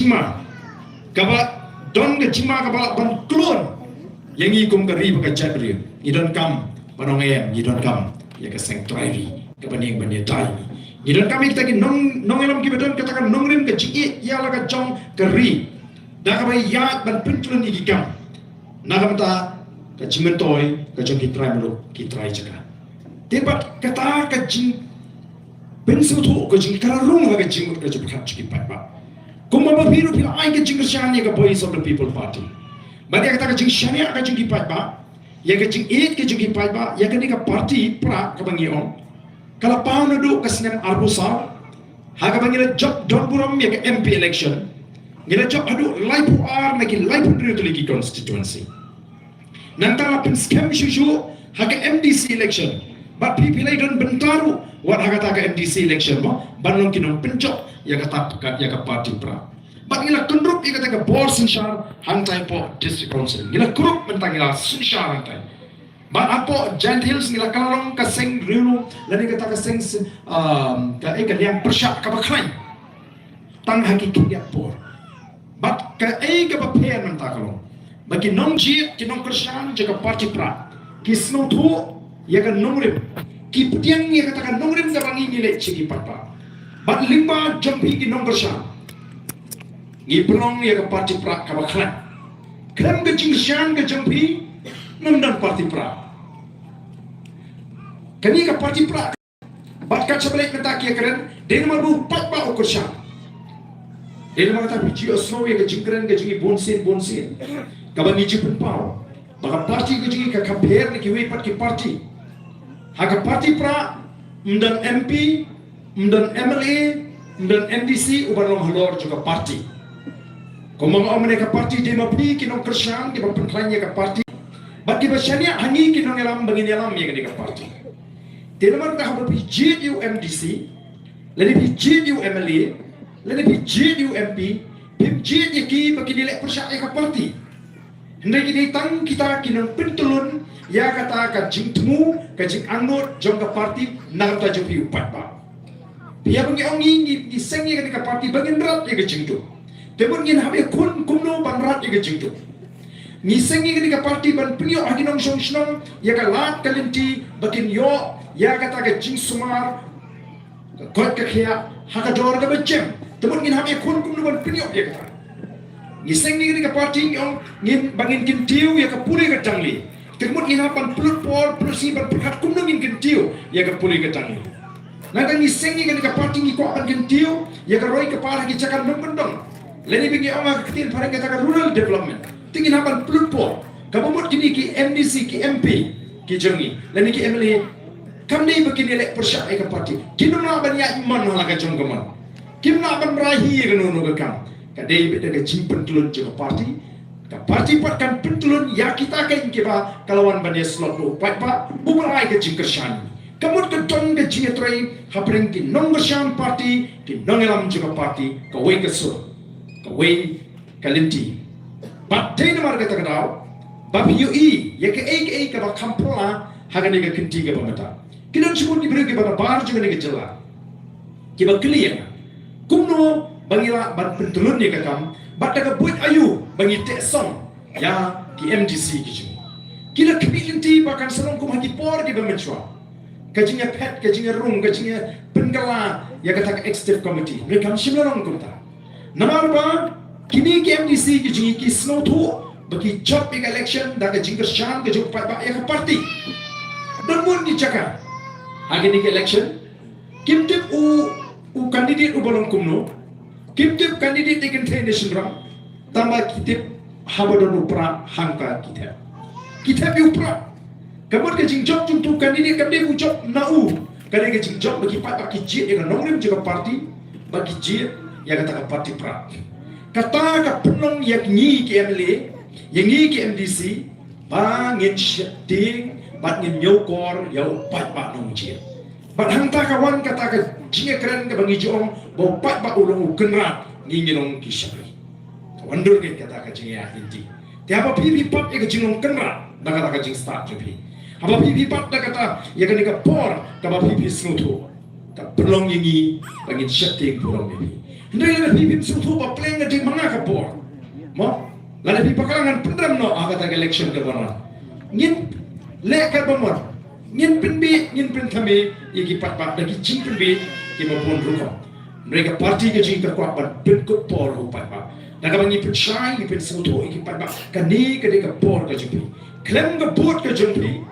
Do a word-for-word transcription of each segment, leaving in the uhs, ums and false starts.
jingma, kaba don ka jingma kaba lah ban kloi ïa ngi kum ka ri bad ka jaitbynriew. Ngi donkam ban ong em, ngi donkam ïa ka seng trai ri kaba ïeng ban ïada ïa ngi. Ngi donkam ïa kita ki nong, nongïalam kiba don kata ka nongrim ka jingïeit ïa la ka jong ka ri, da kaba ïaid ban pynkloi ïa ki kam na ka bynta ka jingmyntoi ka jong ki trai muluk, ki trai jaka. Te bad kata ka jingpynsngewthuh ka jong ka la rung ha ka jingmut ka jingpyrkhat jong ki paidbah. Kumba phi ruh phi la ai ka jingkyrshan ïa ka Voice of the People Party, bad ïa kata ka jingshaniah ka jong ki paidbah, ïa ka jingïeit ka jong ki paidbah ïa kane ka party Prah kaba ngi ong, ka la paw naduh ka snem arphew saw, ha kaba ngi la jop don burom ïa ka M P election. Ngi la jop haduh laiphew ar na ki laiphew hynriew tylli ki constituency. Nangta la pynskhem shuh shuh ha ka M D C election. Bad phi phi la don bynta ruh wat ha kata ka M D C election mo, ban long ki nongpynjop ïa kata ka, ïa ka party Prah. Bad ngi la kynrup ïa kata ka bor synshar hangtai hapoh District Council. Ngi la kynrup mynta, ngi la synshar hangtai. Bad hapoh Jaintia Hills ngi la kylla long ka seng riewlum lane kata ka seng, um, ka, eh, ka liang pyrshah kaba khlaiñ tang ha ki khyndiat por. Bad kaei kaba pher mynta ka long ba ki nongjied, ki nongkyrshan jong ka party Prah ki sngewthuh ïa ka nongrim, ki pdiang ïa kata ka nongrim kaba ngi ngi leh sha ki paidbah. Bad lyngba jong phi ki nongkyrshan ngi pynlong ïa ka party Prah kaba khlaiñ. Khlem ka jingkyrshan ka jong phi ngam don party Prah. Kane ka party Prah bad ka sha ba leit mynta ki ïakren dei namar ba u paidbah u kyrshan. Dei namar kata phi ju ïohsngew ïa ka jingkren ka jong ngi bunsien bunsien kaba ngi ju pynpaw ba ka party ka jong ngi ka kham pher na kiwei pat ki party. Ha ka party Prah ym don M P, ym don M L A, ym don M D C uba long halor jong ka party. Kumba nga ong mynne, ka party dei ma phi ki nongkyrshan kiba pynkhlaiñ ïa ka party bad kiba shaniah ha ngi ki nongïalam ba ngin ïalam ïa kane ka party. Te namar kata haba phi jied ïa u M D C, lane phi jied ïa u M L A, lane phi jied ïa u M P, phim jied ïa ki ba kin ïaleh pyrshah ïa ka party. Hynrei ki dei tang kita ki nongpyntyllun ïa kata ka jingthmu, ka jingangnud jong ka party na ka bynta jong phi u paidbah. Phi ïa ba ngi ong ngi, ngi, ngi seng ïa kane ka party ba ngin rat ïa ka jingduk. Te mut ngin hap ïakhun kumno ban rat ïa ka jingduk. Ngi seng ïa kane ka party ban pynïoh ha ki nongshong shnong ïa ka lad ka lynti ba kin ïoh ïa kata ka jingsumar ka koit ka khiah ha ka dor kaba jem. Te mut ngin hap ïakhun kumno ban pynïoh ïa kata. Ngi seng ïa kane ka party, ngi ong ngin, ba ngin kyntiew ïa ka pule ka jangle. Te mut ngin hap ban pynlut por pynlut sngi ban pyrkhat kumno ngin kyntiew ïa ka pule ka jangle. Nangta ngi seng ïa kane ka party, ngi kwah ban kyntiew ïa ka roi ka par ha ki jaka nongkyndong, lane ba ngi ong ha ka ktien phareng kata ka rural development. Te ngin hap ban pynlut por. Kaba mut kine ki M D C, ki M P ki jong ngi lane ki M L A kam dei ba kin ïaleh pyrshah ïa ka party. Kim lah ban ïaid mon ha la ka jong ka mon. Kim lah ban rai hi ïa kano kano ka kam. Ka dei beit da ka jingpyntyllun jong ka party. Ka party pat kan pyntyllun ïa kita kiba ka la wan ban ïasyllok bad u paidbah uba la ai ka jingkyrshan. Ka mut ka don ka jingïatrei hapdeng ki nongkyrshan party, ki nongïalam jong ka party, kawei ka sur, kawei ka lynti. Bad dei namar kata ka daw ba phi ïohi ïa kaei kaei kaba kham phylla ha kane ka kynti kaba mynta. Ki don shibun ki briew kiba nabar jong kane ka jylla kiba kylli ïa nga kumno ba ngi lah ban pyntyllun ïa ka kam bad da ka buit aïu ba ngi teh song ïa ki M D C ki jong ngi. Ki la khmih lynti ba kan sa long kum ha ki por kiba mynshuwa, ka jingïaphet, ka jingïarung, ka jingïapynkylla ïa kata ka executive committee. Hynrei kam shym la long kumta. Namar ba kine ki M D C ki jong ngi ki sngewthuh ba ki jop ïa ka election da ka jingkyrshan ka jong u paidbah ïa ka party. Don bun ki jaka ha kine ki election kim tip u, u candidate uba long kumno, kim tip candidate dei kynthei ne shynrang. Tangba ki tip haba don u Prah hangta ki thep. Ki thep ïa u Prah. Ka mut ka jingjop jong uto u candidate kam dei ba u jop na u. Ka dei ka jingjop ba ki paidbah ki jied ïa ka nongrim jong ka party bad ki jied ïa kata ka party Prah. Kata ka pynlong ïa ngi ki M L A, ïa ngi ki M D C ba ngin sheptieng bad ngin ñiewkor ïa u paidbah nongjied. Bad hangta ka wan kata ka jingïakren kaba ngi ju ong ba u paidbah u long u kynrad, ngi ngi long ki shakri. Ka wan dur ngi kata ka jingïaid lynti. Te haba phi phi pap ïa ka jinglong kynrad da kata ka jingstad jong phi, haba phi phi pap da kata ïa kane ka por kaba phi phi sngewthuh, ka pynlong ïa ngi ba ngin sheptieng burom ïa phi. Hynrei lada phi phin sngewthuh ba pleng ka dei ma nga ka bor, mo, lada phi bakla ngan pynrem noh ha kata ka election ka ban wan. Ngin leh katba mon, ngin pynbeit, ngin pynthame ïa ki paidbah da ki jingpynbeit kiba bun rukom. Hynrei ka party ka jong ngi ka kwah ban pynkup por ha u paidbah da kaba ngi pynshai, ngi pynsngewthuh ïa ki paidbah. Kane ka dei ka bor ka jong phi. Khlem ka vote ka jong phi,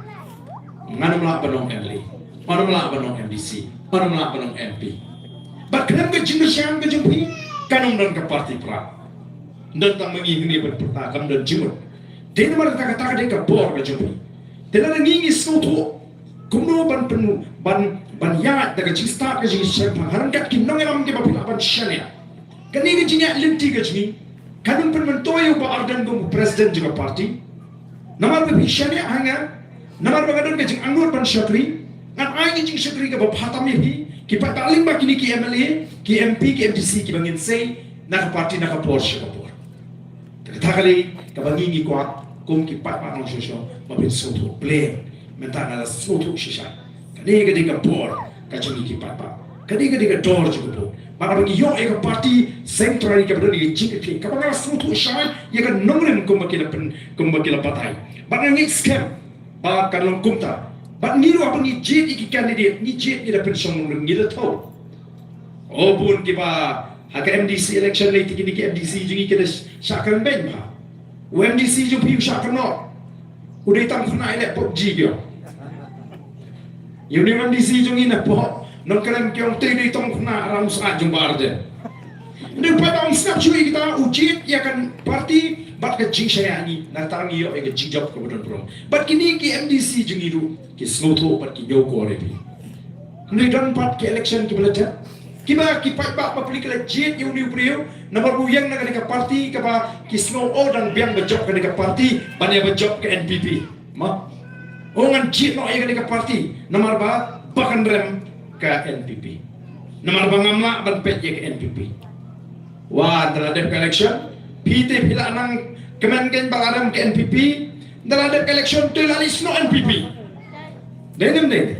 ngan ym lah ban long M L A, ngan ym lah ban long M D C, ngan ym lah ban long M P. Bad khlem ka jingkyrshan ka jong phi, kan ym don ka party Prah. Don tang ma ngi hangne ban pyrta, kam don jingmut. Te namar kata, kata ka dei ka bor ka jong phi. Te lada ngi ngi sngewthuh kumno ban pyn, ban, ban ïaid da ka jingstad ka jingshemphang ha ryngkat ki nongïalam kiba phi lah ban shaniah. Kane ka jingïaid lynti ka jong ngi kan ym pynmyntoi ïa u Bah Ardent kum u president jong ka party. Namar ba phi shaniah ha nga, namar ba nga don ka jingangnud ban shakri, ngan ai ka jingshakri kaba bha tam ïa phi. Ki paidbah lyngba kine ki M L A, ki M P, ki M D C kiba ngin sei na ka party na ka por sha ka por. Te kata ka dei kaba ngi ngi kwah kum ki paidbah nongshong shnong ba phin sngewthuh pleng. Mynta nga la sngewthuh shisha. Kane ka dei ka bor ka jong ngi ki paidbah. Kane ka dei ka dor jong ka bor. Bad haba ngi ïoh ïa ka party seng trai kaba don ïa ka jingkitkhlieh, kaba nga la sngewthuh shai ïa ka nongrim kumba ki la pyn, kumba ki la batai. Bad nga ngeit skhem ba kan long kumta. Bad ngi ruh haba ngi jied ïa ki candidate, ngi jied ngi da pynshong nongrim, ngi da thew. O bun kiba ha ka M D C election lei te kine ki M D C jong ngi ki da shah kren beiñ bha. U M D C jong phi u shah kren noh. U dei tang khynnah ïaleh PUBG ki ong. Ïa une u M D C jong ngi na pdeng Nongkrem ki ong te u dei tang khynnah rang u sah jong Bah Ardent. Hynrei u paidbah um sngap shuh ïa kita, u jied ïa ka party bad ka jingshaniah ngi, nangta ngi ïoh ïa ka jingjop kaba don burom. Bad kine ki M D C jong ngi ruh ki sngewthuh bad ki ñiewkor ïa phi. Hynrei don pat ki election kiba la dep, kiba ki paidbah bapli ki la jied ïa une u briew namar ba u ïeng na kane ka party kaba ki sngew o dang biang ba jop kane ka party ban ïa ba jop ka N P P. Ma, o ngan jied noh ïa kane ka party namar ba ba kan rem ka N P P, namar ba ngam lah ban peit ïa ka N P P. Wa, ynda la dep ka election, phi te phi la nang kmen kein ba la rem ka N P P. Ynda la dep ka election te la list noh N P P. Dei ne em dei?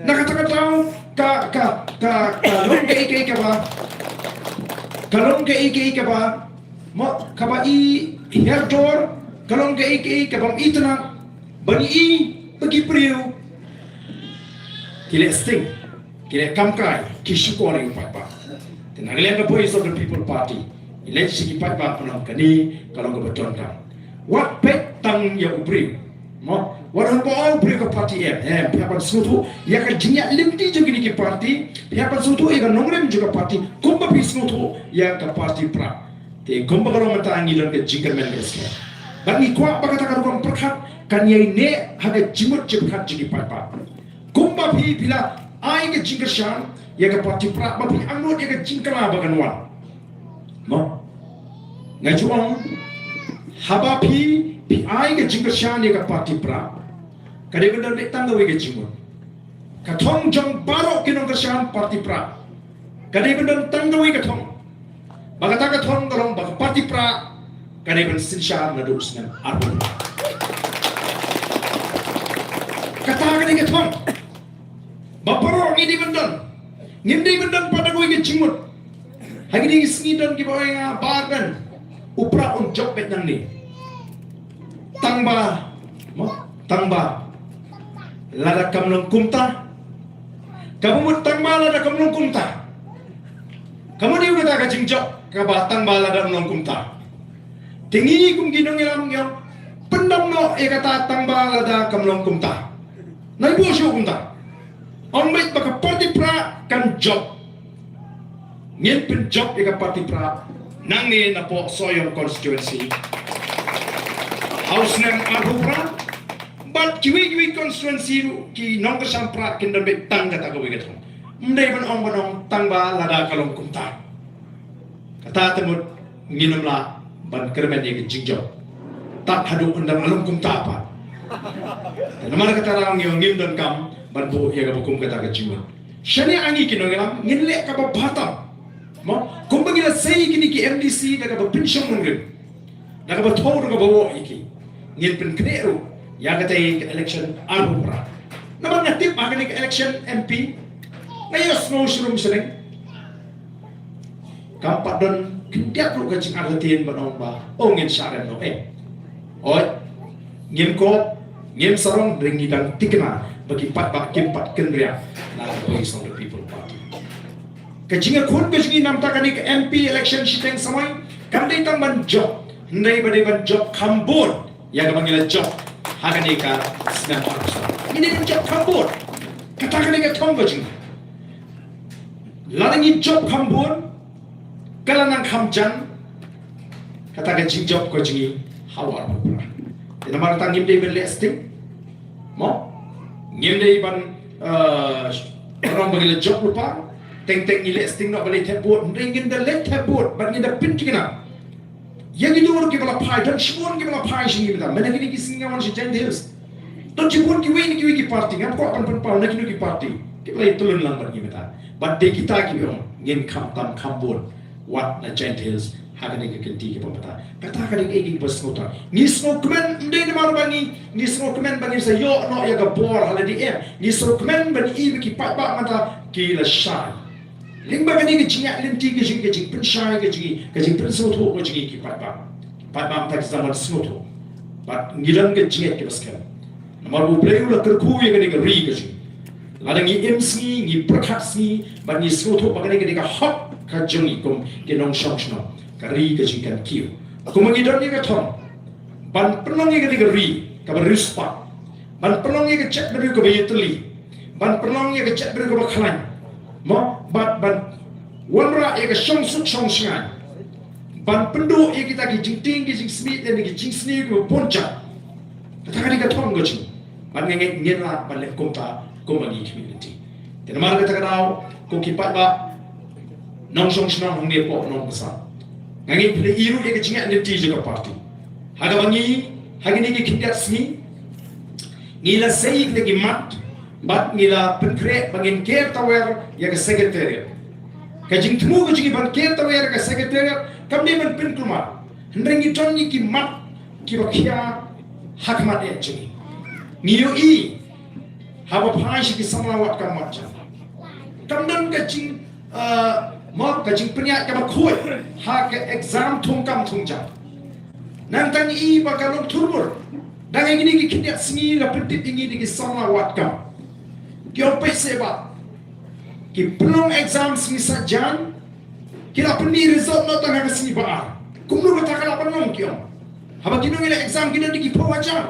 Na kata ka daw ka, ka, ka, ka long kaei kaei kaba, ka long kaei kaei kaba, mo, kaba i hiar dor, ka long kaei kaei kaba i tnat, ba ngi i ba ki briew ki leh sting, ki leh kam kai, ki shukor ïa u paidbah. Te na ka liang ka Voice of the People Party ngi leit sha ki paidbah, kane ka long kaba donkam. Wat peit tang ïa u briew, mo, wat hap ban ong u briew ka party em, em, phi hap ban sngewthuh ïa ka jingïaid lynti jong kine ki party, phi hap ban sngewthuh ïa ka nongrim jong ka party kumba phi sngewthuh ïa ka party Prah. Te kumba ka long mynta ngi don ka jingkyrmen ka skhem. Bad ngi kwah ba kata ka rukom pyrkhat kan ïai neh ha ka jingmut jingpyrkhat jong ki paidbah. Kumba phi, phi la ai ka jingkyrshan ïa ka party Prah, ba phi angnud ïa ka jingkylla ba kan wan. Mo, nga ju ong, haba phi, phi ai ka jingkyrshan ïa ka party Prah, ka dei ban don beit tang kawei ka jingmut. Ka thong jong baroh ki nongkyrshan party Prah ka dei ban don tang kawei ka thong. Ba kata ka thong ka long ba ka party Prah ka dei ban synshar naduh u snem arphew. Kata ka dei ka thong ba baroh ngi dei ban don. Ngim dei ban don pat da kawei ka jingmut. Ha kine ki sngi don kiba ong ïa nga, Bah Ardent, u Prah un jop beit nangne. Tang ba, mo, tang ba lada kam long kumta. Ka mut tang ba lada kam long kumta. Ka mut ïa kata ka jingjop kaba tang ba lada kam long kumta. Te ngi kum ki nongïalam ngi ong, pyndam noh ïa kata tang ba lada kam long kumta. Nai buh shuh kumta. Ong beit ba ka party Prah kan jop. Ngin pynjop ïa ka party Prah nangne napoh Sohiong constituency ha u snem arphew phra. Bad kiwei kiwei constituency ruh ki nongkyrshan Prah kin don beit tang kata kawei ka thong. Ym dei ban ong ban ong tang ba lada ka long kumta. Kata te mut ngin ym lah ban kyrmen ïa ka jingjop tad haduh ynda la long kumta pat. Namar kata ruh ngi ong ngim donkam ban buh ïa kaba kum kata ka jingmut. Shane ha ngi ki nongïalam ngin leh kaba bha tam. Mo, kumba ngi la sei kine ki M D C da kaba pynshong nongrim, da kaba thew, da kaba woh ïa ki, ngin pynkhreh ruh ïa katei ka election arphew phra. Namar nga tip ha kane ka election M P nga ïohsngew sharum shaneng. Kam pat don khyndiat ruh ka jingartatien ban ong ba, oh, ngin shah rem noh, eh. Oi, ngim kop, ngim sarong, hynrei ngi dang thikna ba ki paidbah kim pat kynriah na ka Voice of the People Party. Ka jingïakhun ka jong ngi namar kane ka M P election shiteng samoi kam dei tang ban jop, hynrei ba dei ban jop kham bun ïa kaba ngi la jop ha kane ka snem arphew saw. Ngi dei ban jop kham bun. Kata kane ka thong ka jong ngi. Lada ngi jop kham bun, ka la nang kham jan kata ka jingjop ka jong ngi ha u arphew phra. Te namar kata ngim dei ban leh sting. Mo? Ngim dei ban, eh, ban ong ba ngi la jop lypa. Teng teng ngi leh sting noh ban leit thep vote. Hynrei ngin da leit thep vote bad ngin da pynthikna ïa ki dur kiba la phai, don shibun kiba la phai sha ngi mynta. Mynta kine ki sngi nga wan sha Jaintia Hills, don shibun kiwei na kiwei ki party, ngam kwah ban pynpaw na kino ki party, kiba la ïatylli lang bad ngi mynta. Bad dei kita kiba ong ngin khamtam kham bun wat na Jaintia Hills ha kane ka kynti kaba mynta. Kata ka dei kaei kaei kaba sngewtynnat. Ngi sngewkmen, ym dei namar ba ngi, ngi sngewkmen ba ngin sa ïoh noh ïa ka bor ha lade, em. Ngi sngewkmen ba ngi i ba ki paidbah mynta ki la shai. Lyngba kane ka jingïaid lynti ka jong ngi, ka jingpynshai ka jong ngi, ka jingpynsngewthuh ka jong ngi ki paidbah. Paidbah mynta ki sa wan sngewthuh. Bad ngi don ka jingïaid kaba skhem. Namar ba U Blei u la kyrkhu ïa kane ka ri ka jong ngi. Lada ngi im sngi, ngi pyrkhat sngi, bad ngi sngewthuh ba kane ka dei ka hok ka jong ngi kum ki nongshong shnong, ka ri ka jong ngi kan kiew. Kumba ngi don ïa ka thong ban pynlong ïa kane ka ri kaba riewspah, ban pynlong ïa ka jaitbynriew kaba ïatylli, ban pynlong ïa ka jaitbynriew kaba khlaiñ, mo, bad ban wanrah ïa ka shongsuk shongshngaiñ, ban pynduh ïa kita ki jingtieng ki jingsmit lane ki jingsniew kiba bun jait. Kata ka dei ka thong ka jong ngi. Bad nga ngeit ngin lah ban leh kumta kumba ngi khmih lynti. Te namar kata ka daw, ko ki paidbah nongshong shnong hangne hapoh Nongpoh, nga ngeit phi la i ruh ïa ka jingïaid lynti jong ka party. Ha kaba ngi, ha kine ki khyndiat sngi, ngi la sei ïa kita ki mat bad ngi la pynkhreh ba ngin ker tawiar ïa ka secretariat. Ka jingthmu ka jong ngi ban ker tawiar ïa ka secretariat kam dei ban pynkulmar, hynrei ngi don ïa ki mat kiba khia ha khmat ïa jong ngi. Ngi ïohi haba phai sha ki samla wad kam wad jam, kam don ka jing, eh, mo, ka jingpynïaid kaba khuid ha ka exam thung kam thung jam. Nangta ngi i ba ka long thurmur. Dang ha kine ki khyndiat sngi la pyntip ïa ngi da ki samla wad kam. Ki ong peit seh ba ki pynlong exam sngi Saitjaiñ, ki la pynmih result noh tang ha ka sngi ba ar. Kumno kata ka lah ban long, ki ong? Haba ki nongïaleh exam ki don da ki phew hajar.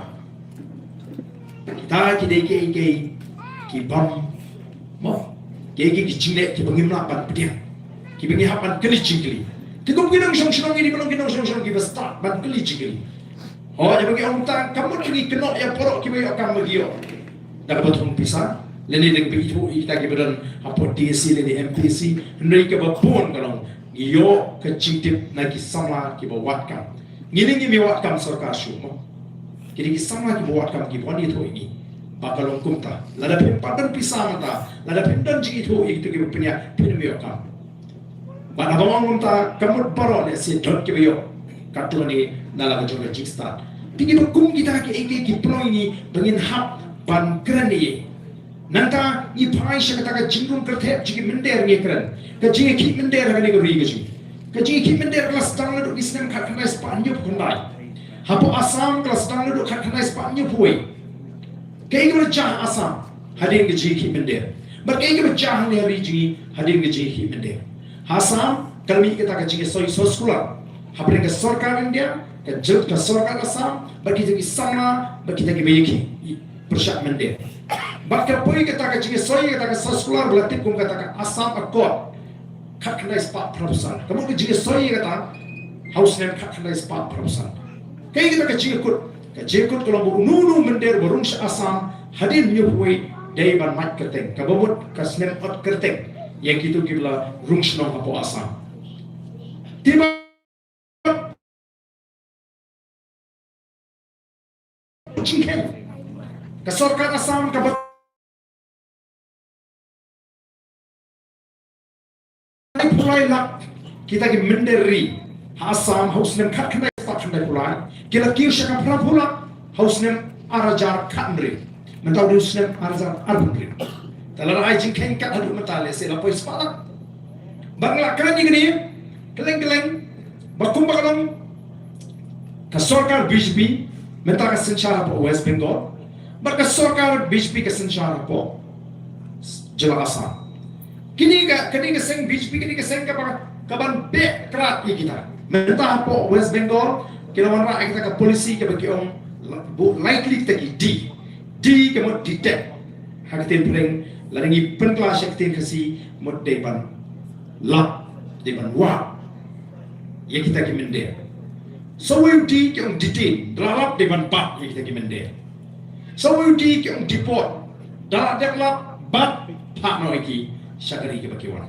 Kita ki dei kiei kiei ki bym, mo, kiei kiei ki jingleh kiba ngim lah ban pdiang, kiba ngi hap ban kylli jingkylli. Te kum ki nongshong shnong ngi dei ban long ki nongshong shnong kiba stad ban kylli jingkylli. Hooid, haba ngi ong tang, ka mut ngi kynnoh ïa baroh kiba ïoh kam ba ki ïoh da kaba thung pisa, lane da kaba ithuh ïa kita kiba don hapoh D S C lane M P S C, hynrei kaba bun ka long ngi ïoh ka jingtip na ki samla kiba wad kam. Ngi ne ngim ïa wad kam sorkar shuh, mo. Ki dei ki samla kiba wad kam kiba wan ithuh ïa ngi ba ka long kumta. Lada phim pat don pisa mynta, lada phim don jingithuh ïa kito kiba pynïaid, phim ïoh kam. Bad haba nga ong kumta, ka mut baroh lehse don kiba ïoh katto katne na la ka jong ka jingstad. Te kiba kum kita kiei kiei ki pynlong ïa ngi ba ngin hap ban kren ïa. Nangta ngi phai sha kata ka jingrung kyrthep jong ki mynder, ngi kren ka jingïakhih mynder ha kane ka ri ka jong ngi. Ka jingïakhih mynder ka la sdang naduh ki snem khatkhyndai spah hynñiewphew khyndai. Hapoh Assam ka la sdang naduh khatkhyndai spah hynñiewphew wei. Kaei kaba la jia ha Assam hadien ka jingïakhih mynder, bad kaei kaba jia hangne ha ri jong ngi hadien ka jingïakhih mynder? Ha Assam ka la mih kata ka jingïasoi soskular hapdeng ka sorkar India, ka jyl, ka sorkar Assam, bad kita ki samla, bad kita kiba ïakhih pyrshah mynder. Bad ka la poi kata ka jingïasoi, kata ka soskular ba la tip kum kata ka Assam Accord, khatkhyndai spah phraphew san. Ka mut ka jingïasoi ïa kata ha u snem khatkhyndai spah phraphew san. Kaei kata ka jingïakut? Ka jingïakut ka long ba uno uno u mynder ba rung sha Assam hadien hynñiewphew wei dei ban mad kyrteng, kaba mut ka snem ot kyrteng ïa kito kiba la rung shnong hapoh Assam. Te ba jingkheiñ, ka sorkar Assam kaba lai phew lai lak kita ki mynder ri ha Assam ha u snem khatkhyndai spah khyndaiphew lai, ki la kiew sha ka phra phew lak ha u snem ar hajar khathynriew. Mynta u dei u snem ar hajar arphew hynriew. Te lada ai jingkheiñ kat haduh mynta lehse la poi spah lak. Bad nga la kren ïa kane Kylleng kylleng, ba kumba ka long ka sorkar B J P mynta ka synshar hapoh West Bengal, bad ka sorkar B J P ka synshar hapoh jylla Assam. Kine ka, kane ka seng B J P, kane ka seng kaba, kaban pek krad ïa kita. Mynta hapoh West Bengal ki la wanrah ïa kita ka policy kaba ki ong, la, bu, likely kita ki D. D ka mut detect ha ka ktien Phareng, lada ngi pynkylla sha ka ktien Khasi mut dei ban lap, dei ban wad ïa kita ki mynder. Sa wei u D ki ong detain, da la lap dei ban bat ïa kita ki mynder. Sa wei u D ki ong deport, da la dep lap, bat, phah noh ïa ki sha ka ri kaba ki wan.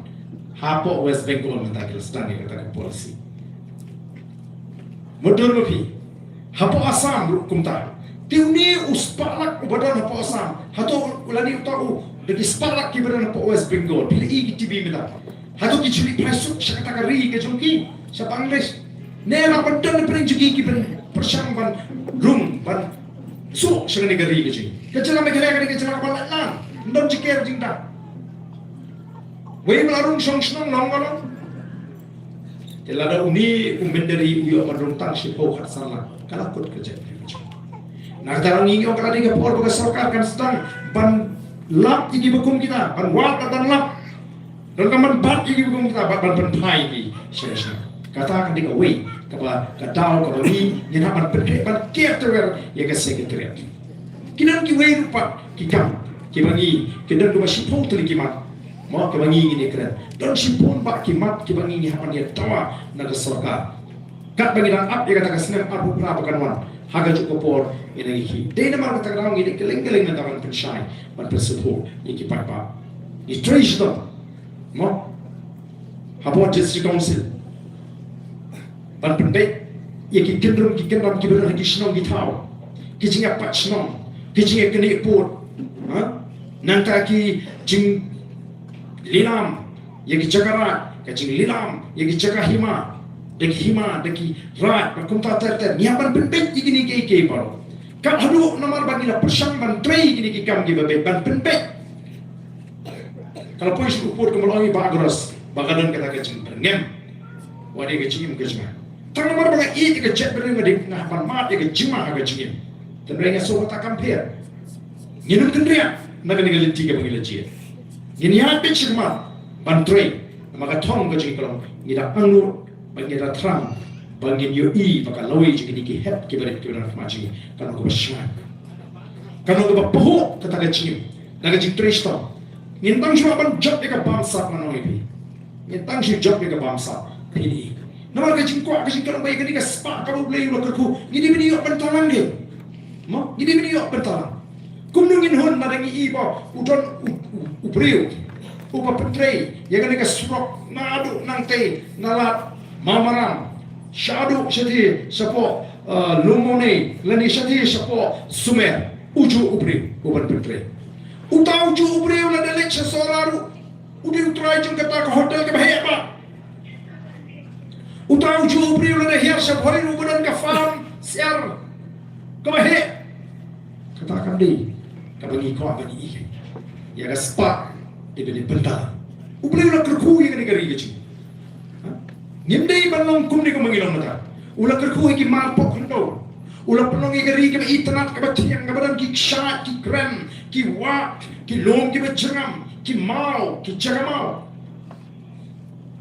Hapoh West Bengal mynta ki la sdang ïa kata ka policy. Mutdur ma phi. Hapoh Assam ruh kumta. Te une u spah lak uba don hapoh Assam, hato u lane uta u da ki spah lak kiba don hapoh West Bengal, phi la i ki T V mynta? Hato ki ju leit phai suk sha kata ka ri ka jong ki, sha Bangladesh? Ne la ban don na pdeng jong ki kiban pyrshang ban rung, ban suk sha kane ka ri ka jong ki? Ka jylla Meghalaya kane ka jylla kaba lait lang, ym don jingker jingda. Wei ba la rung shong shnong long ba long. Te lada une u mynder u ïoh ban rung tang shiphew khatsan lak, ka la kut ka jait ka jong. Na kata ngi ong ka la dei ka por ba ka sorkar kan sdang ban lap ïa kiba kum kita, ban wad bad ban lap. Donkam ban bat ïa kiba kum kita bad ban pynphai ïa ki sha shnong. Kata kan dei kawei kaba, ka daw kaba ngi, ngin hap ban pynkhreh, ban ker tawiar ïa ka Secretariat. Ki don kiwei ruh pat ki kam kiba ngi, ki don kaba shiphew tylli ki mat, mo, kaba ngi ngin ïakren. Don shiphew bak ki mat kiba ngi, ngi hap ban ïa dawa na ka sorkar. Katba ngi dang ap ïa kata ka snem arphew phra ba kan wan, ha kajuh ka por ngi dang ïakhih. Dei namar kata ka daw ngi dei kylleng kylleng nangta ban pynshai, ban pynsngewthuh ïa ki paidbah. Ngi trei shitom, mo, hapoh District Council ban pynbeit ïa ki kyndrum ki kyndram kiba don ha ki shnong ki thaw, ki jingïapait shnong, ki jingïaknieh pud, ha? Nangta ki jinglilam ïa ki jaka raid, ka jinglilam ïa ki jaka hima, da ki hima, da ki raid, bad kumta ter ter. Ngi hap ban pynbeit ïa kine kiei kiei baroh. Kat haduh namar ba ngi la pyrshang ban trei ïa kine ki kam kiba beit, ban pynbeit. Ka la poi sha u pud kumba la ong i Bah Agros ba ka don kata ka jingbyrngem wat ïa ka jingim ka jingma. Tang namar ba nga ïeit ïa ka jaitbynriew nga dei, nga hap ban mad ïa ka jingma ha ka jingim. Hynrei nga sngew kata kam pher. Ngin ym kynriah na kane ka lynti kaba ngi la jied. Ngin ïaid beit shakhmat ban trei. Namar ka thong ka jong ngi ka long, ngi da angnud bad ngi da thrang ba ngin ïohi ba ka lawei jong kine ki hep kiba rit kiba don ha khmat jong ngi kan long kaba shngaiñ, kan long kaba pahuh kata ka jingim na ka jingtrei shitom. Ngin tang shu ban jop ïa ka bamsap, ngan ong ïa phi. Ngin tang shu jop ïa ka bamsap, phi ïohi. Namar ka jingkwah ka jingkyrpad ba ïa kane ka spah kaba U Blei u la kyrkhu, ngi dei ban ïoh bynta lang de. Mo, ngi dei ban ïoh bynta lang. Kumno ngin hun lada ngi i ba u don u, u, u briew uba pyntrei ïa kane ka surok naduh nangtei na lad Mawmaram shaduh shathie shapoh, uh, Lum Mawnei, lane shathie shapoh Sumer, ujuh u briew uban pyntrei. Uta ujuh u briew lada leit sha Sohra ruh u dei u trai jong kata ka hotel kaba heh bha. Uta ujuh u briew lada hiar sha Bhoi ruh ba don ka farm syiar kaba heh. Kata kam dei kaba ngi kwah ban ïohi. Ïa ka spah dei ban ïa bynta. U Blei u la kyrkhu ïa kane ka ri ka jong ngi. Ha? Ngim dei ban long kumne kumba ngi long mynta. U la kyrkhu ïa ki mar pok khyndew. U la pynlong ïa ka ri kaba itynnat, kaba thiang, kaba don ki kshaid, ki krem, ki wah, ki lum kiba jyrngam, ki maw, ki jaka maw.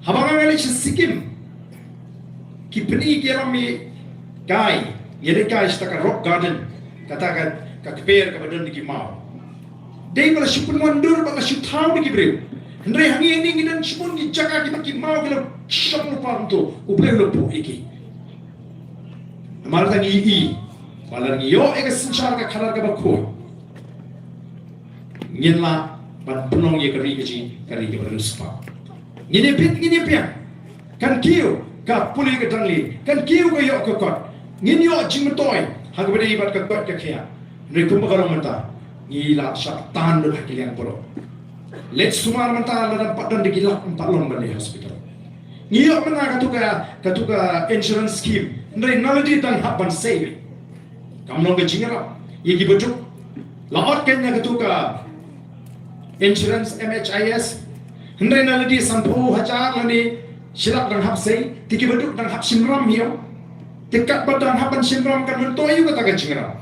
Haba nga leit sha Sikkim, ki pyni ki ïalam ïa kai, ïa leit kai sha ka rock garden, kata ka, ka kper kaba don da ki maw. Dei ba la shu pynwan dur bad la shu thaw da ki briew. Hynrei hangne ngi don shibun ki jaka kiba ki maw ki la shong lypa, to U Blei u la buh ïa ki. Namar kata ngi i ba lada ngi ïoh ïa ka synshar ka khadar kaba khuid, ngin lah ban pynlong ïa ka ri ka jong ngi ka ri kaba riewspah. Ngin ïa bit, ngin ïa biang. Kan kiew ka pule ka dang lieh, kan kiew ka ïoh ka kot. Ngin ïoh jingmyntoi ha kaba ïadei bad ka koit ka khiah. Hynrei kumba ka long mynta, ngi la shah tan lut ha ki liang baroh. Leit sumar mynta lada ym pat don da ki lak ym pat long ban leit hospital. Ngi ïoh mynta katu ka, katu ka insurance scheme. Hynrei nalade dang hap ban sei. Kam long ka jingïarap ïa kiba duk. La ot kein na katu ka insurance M H I S. Hynrei nalade sanphew hajar lane Shi lak dang hap sei, te kiba duk dang hap shim ram hi ong. Te katba dang hap ban shim ram kan myntoi ïa kata ka jingïalam.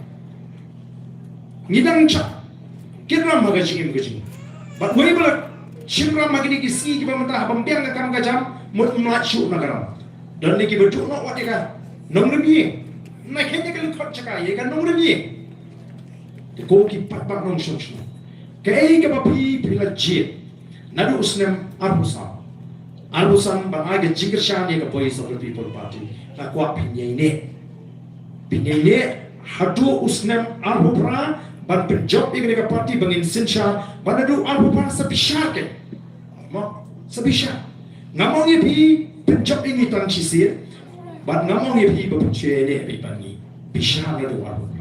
Ngi dang shah kyrpad ha ka jingim ka jingim. Bad wei ba la shim ram ha kine ki sngi kiba mynta, haba ym biang ka kam ka jam, mut ym lah shuh na ka ram. Don ne kiba duh noh wat ïa ka nongrim ïing. Na kane ka lyngkot jaka ïa ka nongrim ïing. Te ko ki paidbah nongshong shnong, kaei kaba phi, phi la jied naduh u snem arphew san, arphew san ban ai ka jingkyrshan ïa ka Voice of the People Party? Nga kwah phin ïaineh, phin ïaineh haduh u snem arphew phra ban pynjop ïa kane ka party ba ngin synshar, ban naduh arphew phra sa bishar kein. Mo, sa bishar. Ngam ong ïa phi pynjop ïa ngi tang shisien, bad ngam ong ïa phi ba phin shu ïaineh beit bad ngi. Bishar naduh arphew phra.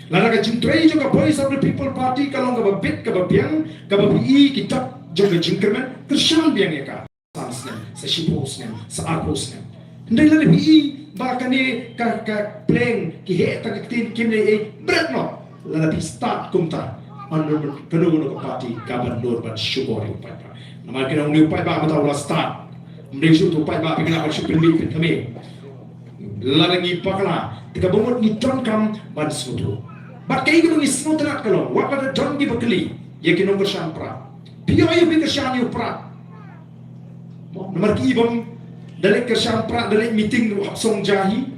Lada ka jingtrei jong ka Voice of the People Party ka long kaba bit kaba biang, kaba phi i ki dak jong ka jingkyrmen, kyrshan biang ïa ka. San snem, sa shiphew snem, sa arphew snem. Hynrei lada phi i ba kane ka, ka pleng ki heh tang ka ktien, kim leh ei, bret noh. Lada phi start kumta, kano kano ka party kam ban nud ban shukor ïa u paidbah. Namar kane une u paidbah mynta u la start. Ym dei shuh uto u paidbah phi kynmaw ban shu pynmih pynthame. Lada ngi bakla, te kaba mut ngi donkam ban sngewthuh. Bad kaei kaba ngi sngewtynnat ka long, wat lada don kiba kylli ïa ki nongkyrshan Prah, phi ïoh ïa phi kyrshan ïa u Prah. Namar ki bym da leit kyrshan Prah, da leit meeting ruh hap song ja hi.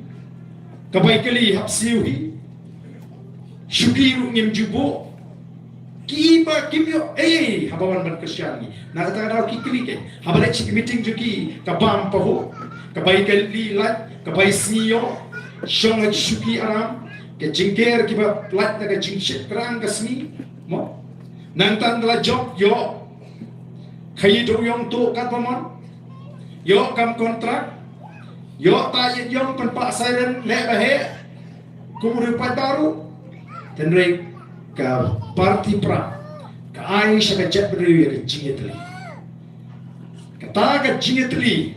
Ka bai kali hap siew hi. Shuki ruh ngim ju buh. Kiba kim ïoh ei ei haba wan ban kyrshan ngi. Na kata ka daw ki kylli kein. Haba leit sha ki meeting jong ki, ka bam pahuh, ka bai kali lait, ka bai sngi ïoh. Shong ha ki shuki aram. Ka jingker kiba lait na ka jingshit krang ka sngi. Mo? Nangta da la jop ïoh. Khaïi dewïong tuh katba mon. Ïoh kam kontrak. Ïoh ta ïeit ïong pynpah siren leh ba heh. Kum u riew paidbah ruh. Hynrei ka party Prah ka ai sha ka jaitbynriew ïa ka jingïatylli. Kata ka jingïatylli,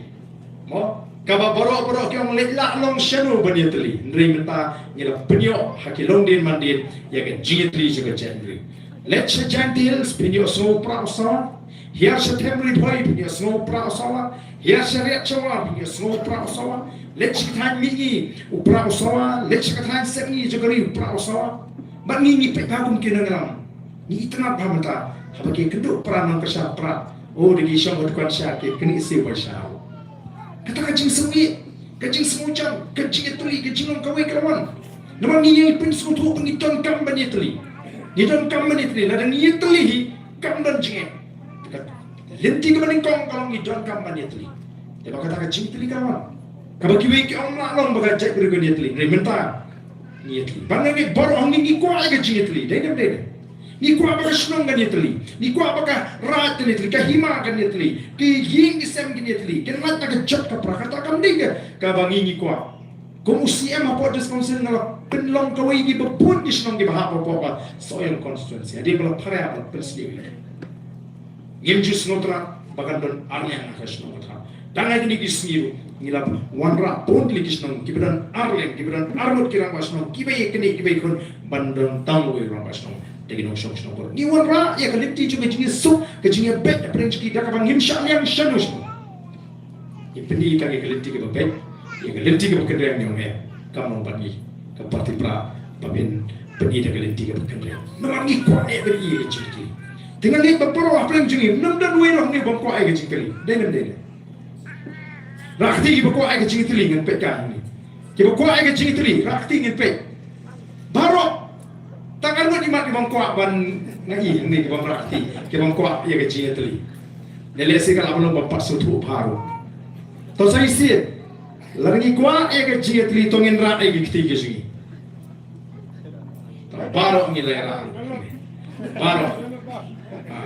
mo, kaba baroh baroh ki ong leit lah long shano ban ïatylli. Hynrei mynta ngi la pynïoh ha ki longdien mandien ïa ka jingïatylli jong ka jaitbynriew. Leit sha Jaintia Hills phin ïohsngew u Prah u sawa. Hiar sha Them Ri Bhoi phin ïohsngew u Prah u sawa. Hiar sha Riat Sawar phin ïohsngew u Prah u sawa. Leit sha ka thaiñ Mihngi u Prah u sawa. Leit sha ka thaiñ Sepngi jong ka ri u Prah u sawa. Bad ngi ngi peit bha kum ki nongïalam. Ngi itynnad bha mynta haba ki kynduh Prah, nongkyrshan Prah. O, da ki shong ha dukan sha ki kynih siew bai sha. Kata ka jingsngewsih, ka jingsngewjam, ka jingïatylli, ka jinglong kawei ka la wan. Namar ngi ïa pynsngewthuh ba ngi donkam ban ïatylli. Ngi donkam ban ïatylli, lada ngi ïatylli hi kam don jingeh. Ka lynti kaba nyngkong ka long ngi donkam ban ïatylli. Te ba kata ka jingïatylli ka la wan. Kaba kiwei ki ong lah long ba ka jaitbynriew kan ïatylli. Hynrei mynta ngi ïatylli. Ba ngi baroh ngi, ngi kwah ïa ka jingïatylli. Dei ne ym dei ne? Ngi kwah ba ka shnong kan ïatylli. Ngi kwah ba ka raid kan ïatylli. Ka hima kan ïatylli. Ki ïing ki sem kan ïatylli. Kan lait na ka jot ka Prah. Kata kam dei ka, kaba ngi ngi kwah. Kum u C M hapoh District Council nga la pynlong kawei kiba bun ki shnong kiba hap hapoh ka Sohiong constituency. Hadien ba la phareh ba la pynsniew ïa ka. Ngim ju sngewtynnat ba kan don arliang ha ka shnong ka thaw. Tang ha kine ki sngi ruh ngi la wanrah bun tylli ki shnong kiba don arliang, kiba don arngut ki rangbah shnong, kiba ïa kane kiba ïa khun ban don tang wei rangbah shnong. Te ki nongshong shnong baroh ngi wanrah ïa ka lynti jong ka jingïasuk, ka jingïabeit hapdeng jong ki da kaba ngim shah liang shano shano. Ngi pyni tang ïa ka lynti kaba beit, ïa ka lynti kaba kynriang, ngi ong em, kam long bad ngi. Ka party Prah ba phin pyni da ka lynti kaba kynriang. Namar ngi kwah eh ban ïa ka jingkylli. Te nga ngeit ba baroh hapdeng jong ngi ym don wei ruh hangne bym kwah ïa ka jingkylli. Dei ne ym dei ne? Rah kti kiba kwah ïa ka jingkylli ngan peit ka hangne. Kiba kwah ïa ka jingkylli, rah kti ngin peit. Baroh. Tang arngut imat ki bym kwah ban nga i, ni ki bym rah kti, ki bym kwah ïa ka jingïatylli. Lehse ka lah ban long bym pat sngewthuh baroh. To sa shisien, lada ngi kwah ïa ka jingïatylli to ngin rah ïa ki kti ki jong ngi. To baroh ngi la rah. Baroh. Ha.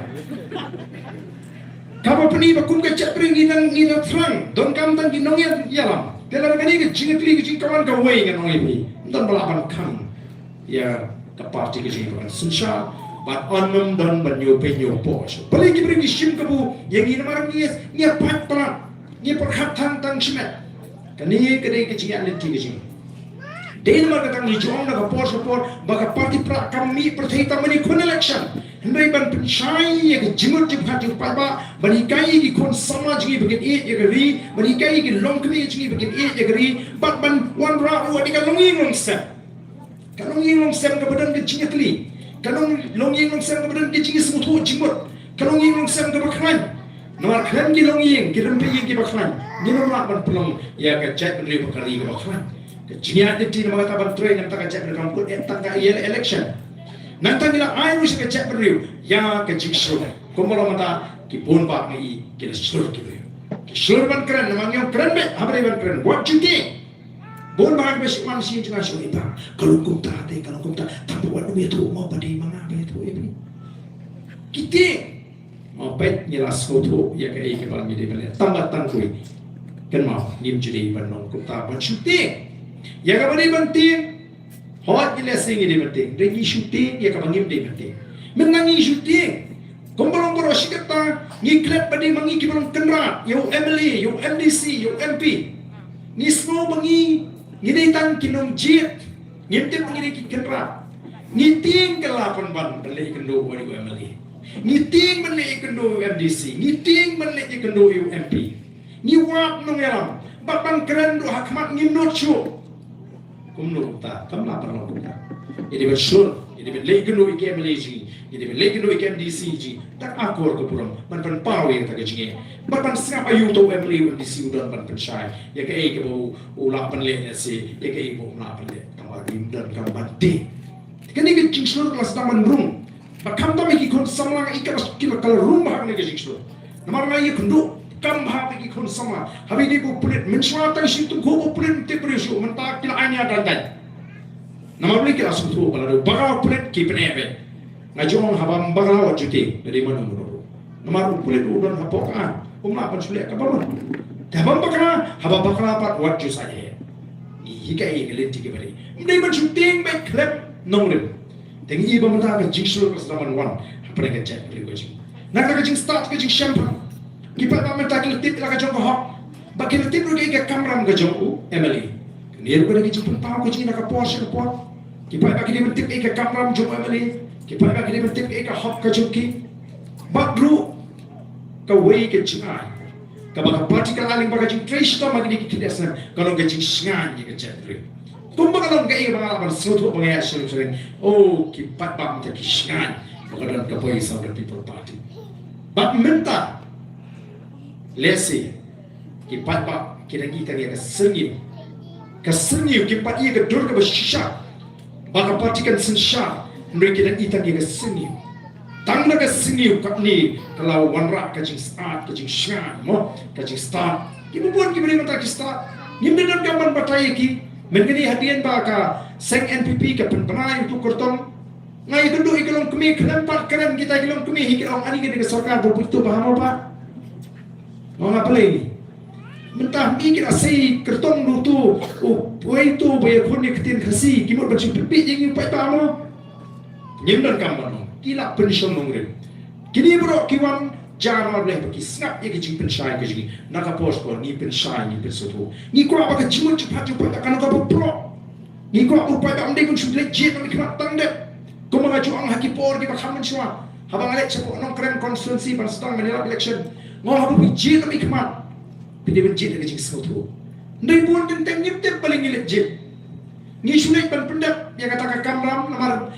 Kaba pyni ba kum ka jaitbynriew ngi dang, ngi dang thrang, donkam tang ki nongïalam. Te lada kane ka jingïatylli ka jingkmen kawei ngan ong ïa phi, ym don ba lah ban khang ïa ka party ka jong ngi ba kan synshar, bad ym don ban ñiew pei ñiew poh. Balei ki briew ki shim kabu ïa ngi? Namar ngi, ngi ïa pait palat, ngi ïa pyrkhat tang tang shimet. Kane ka dei ka jingïaid lynti ka jong ngi. Dei namar kata ngi ju ong na ka por sha por ba ka party Prah kam mih pyrthei tang ban ïakhun election. Hynrei ban pynshai ïa ka jingmut jingpyrkhat jong u paidbah, ban hikai ïa ki khun samla jong ngi ba kin ïeit ïa ka ri, ban hikai ïa ki longkmie jong ngi ba kin ïeit ïa ka ri, bad ban wanrah ruh ïa ka longïing longsem. Ka longïing longsem kaba don ka jingïakylli. Ka long, longïing longsem kaba don ka jingsngewthuh jingmut. Ka longïing longsem kaba khlaiñ. Namar khlem ki longïing, ki rympei ïing kiba khlaiñ, ngim lah ban pynlong ïa ka jaitbynriew bad ka ri kaba khlaiñ. Ka jingïaid lynti namar kata ban trei na ka bynta ka jaitbynriew, kam kut eh tang ka ïa election. Nangta ngi la ai ruh sha ka jaitbynriew ïa ka jingshlur. Kumba long mynta ki bun bah ngi i ki la shlur ki briew. Ki shlur ban kren, namar ngi ong kren beit, haba dei ban kren, wat ju tieng. Bun bah kiba shu wan sha jong nga shu ong, "Ïa, ka long kumta te, ka long kumta." Tang ba wat ym ïathuh mo, ba dei ma nga ba ïathuh ïa phi. Ki tieng. Mo, peit ngi la sngewthuh ïa kaei kaba ngi dei ban leh. Tang ba tang kawei. Kynmaw, ngim ju dei ban long kumta ban shu tieng. Ïa kaba dei ban tieng. Hooid, ngi lehse ngi dei ban tieng. Hynrei ngi shu tieng ïa kaba ngim dei ban tieng. Mynta ngi shu tieng. Kumba long baroh shi katta, ngi klet ba dei ma ngi kiba long kynrad ïa u M L A, ïa u M D C, ïa u M P. Ngi sngew ba ngi, ngi dei tang ki nongjied. Ngim tip ba ngi dei ki kynrad. Ngi tieng kylla pynban ban leh ïakynduh ïa u M L A. Ngi tieng ban leh ïakynduh ïa u M D C. Ngi tieng ban leh ïakynduh ïa u M P. Ngi wad nongïalam. Bad ban kren ruh ha khmat ngim nud shuh. Kumno kumta, kam lah ban long kumta. Ngi dei ban shlur, ngi dei ban leh ïakynduh ïa ki M L A jong ngi, ngi dei ban leh ïakynduh ïa ki M D C jong ngi. Tang akor ka burom, ban pynpaw ïa kata ka jingeh. Ban, ban sngap aïu uta u M L A, u M D C u don ban pynshai ïa kaei kaba u, u lah ban leh, lehse ïa kaei ba um lah ban leh. Tang ba ngim donkam ban tieng. Kane ka jingshlur ka la sdang ban rung. Ba khamtam ïa ki khun samla, ïa ka, ki la, ka la rung bha kane ka jingshlur. Namar nga ïakynduh kam bha ïa ki khun samla. Haba ïadei bad u pulit, mynshuwa tang shi tyngkhuh bad u pulit ym tip briew shuh, mynta ki la ai nia dang dang. Namar balei? Ki la sngewthuh ba lada u bakla u pulit ki pyneh beit. Nga ju ong haba ym bakla wat ju tieng, lada dei mano mano ruh. Namar u pulit u don hapoh ka aiñ, um lah ban shu leh kaba mon. Te haba ym bakla, haba bakla pat wat ju sait heh. Ngi hikai ïa ka lynti kaba dei. Ym dei ban shu tieng beit khlem nongrim. Te ngi i ba mynta ka jingshlur ka sdang ban wan hapdeng ka jaitbynriew ka jong ngi. Na kata ka jingstad ka jingshemphang, ki paidbah mynta ki la tip ïa la ka jong ka hok, bad ki la tip ruh ïa ka kamram ka jong u M L A. Kane ruh ka dei ka jingpynpaw ka jong ngi na ka por sha ka por. Ki paidbah ki dei ban tip ïa ka kamram jong u M L A. Ki paidbah ki dei ban tip ïa ka hok ka jong ki. Bad ruh kawei ka jingai kaba ka party ka la ai lyngba ka jingtrei shitom ha kine ki khyndiat snem, ka long ka jingshngaiñ ïa ka jaitbynriew. Kumba ka long kaei ba nga lah ban sngewthuh ba nga ïa sngewthuh. Oh, ki paidbah mynta ki shngaiñ ba ka don ka Voice of the People Party. Bad mynta lehse ki paidbah ki dang i tang ïa ka syrngiew. Ka syrngiew, kim pat i ïa ka dur kaba shisha ba ka party kan synshar, hynrei ki dang i tang ïa ka syrngiew. Tang na ka syrngiew katne ka la wanrah ka jingstad, ka jingshngaiñ, mo, ka jingstad. Kiba bun kiba dei mynta ki stad, ngim dei donkam ban batai ïa ki. Mynta kane hadien ba ka seng N P P ka pynbna ïa uto u kyrtong, nga ïakynduh ïa ki longkmie, khlem pat kren kita ki longkmie hi ki ong, ani kane ka sorkar ba pynto ba ha mo pat. Nga ong balei? Mynta hi ki la sei kyrtong da uto uwei uto ba ïakhun ïa ka ktien Khasi, ki mut ban shu pynbieit ïa ngi u paidbah mo. Ngim donkam ban ong, ki la pynshong nongrim. Kine baroh ki wan jia namar balei? Ba ki sngap ïa ka jingpynshai ka jong ngi. Na ka por sha ka por ngi pynshai, ngi pynsngewthuh. Ngi kwah ba ka jingmut jingpyrkhat jong u paidbah kan long kaba pynlong. Ngi kwah ba u paidbah um dei ban shu leit jied na bynta khmat tang dep. Kumba nga ju ong ha ki por kiba kham mynshuwa, haba nga leit shapoh Nongkrem constituency ban sdang ban ïalap election, nga ong haba phi jied na bynta khmat, phi dei ban jied da ka jingsngewthuh. Hynrei bun teng teng ngim tip balei ngi leit jied. Ngi shu leit ban pyndep ïa kata ka kamram namar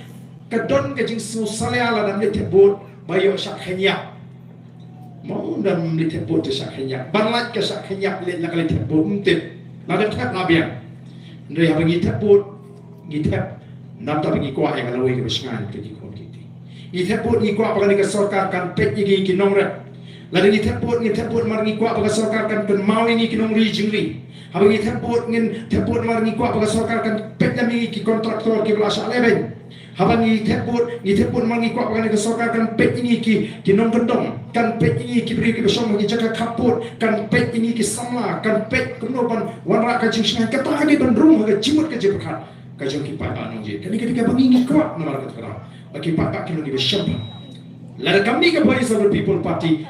ka don ka jingsngewsalia lada ym leit thep vote ba ïoh shah kheiñ ïap. Mo, lada ym leit thep vote te shah kheiñ ïap. Ban lait ka shah kheiñ ïap leit la ka leit thep vote, ym tip. Lada thep la biang. Hynrei haba ngi thep vote, ngi thep namar ba ngi kwah ïa ka lawei kaba shngaiñ ïa ki khun ki kti. Ngi thep vote ngi kwah ba kane ka sorkar kan peit ïa ngi ki nongrep. Lada ngi thep vote, ngi thep vote namar ngi kwah ba ka sorkar kan kynmaw ïa ngi ki nongri jingri. Haba ngi thep vote, ngin thep vote namar ngi kwah ba ka sorkar kan peit ïa ngi ki kontraktor kiba la shah lehbeiñ. Haba ngi thep vote, ngi thep vote namar ngi kwah ba kane ka sorkar kan peit ïa ngi ki, ki nongkyndong, kan peit ïa ngi ki briew kiba shong ha ki jaka khap vote, kan peit ïa ngi ki samla, kan peit kumno ban wanrah ka jingshngaiñ. Kata ka dei ban rung ha ka jingmut ka jingpyrkhat ka jong ki paidbah nongjied. Kane ka dei kaba ngi ngi kwah namar kata ka daw ba ki paidbah kin long kiba shemphang. Lada kam mih ka Voice of the People Party,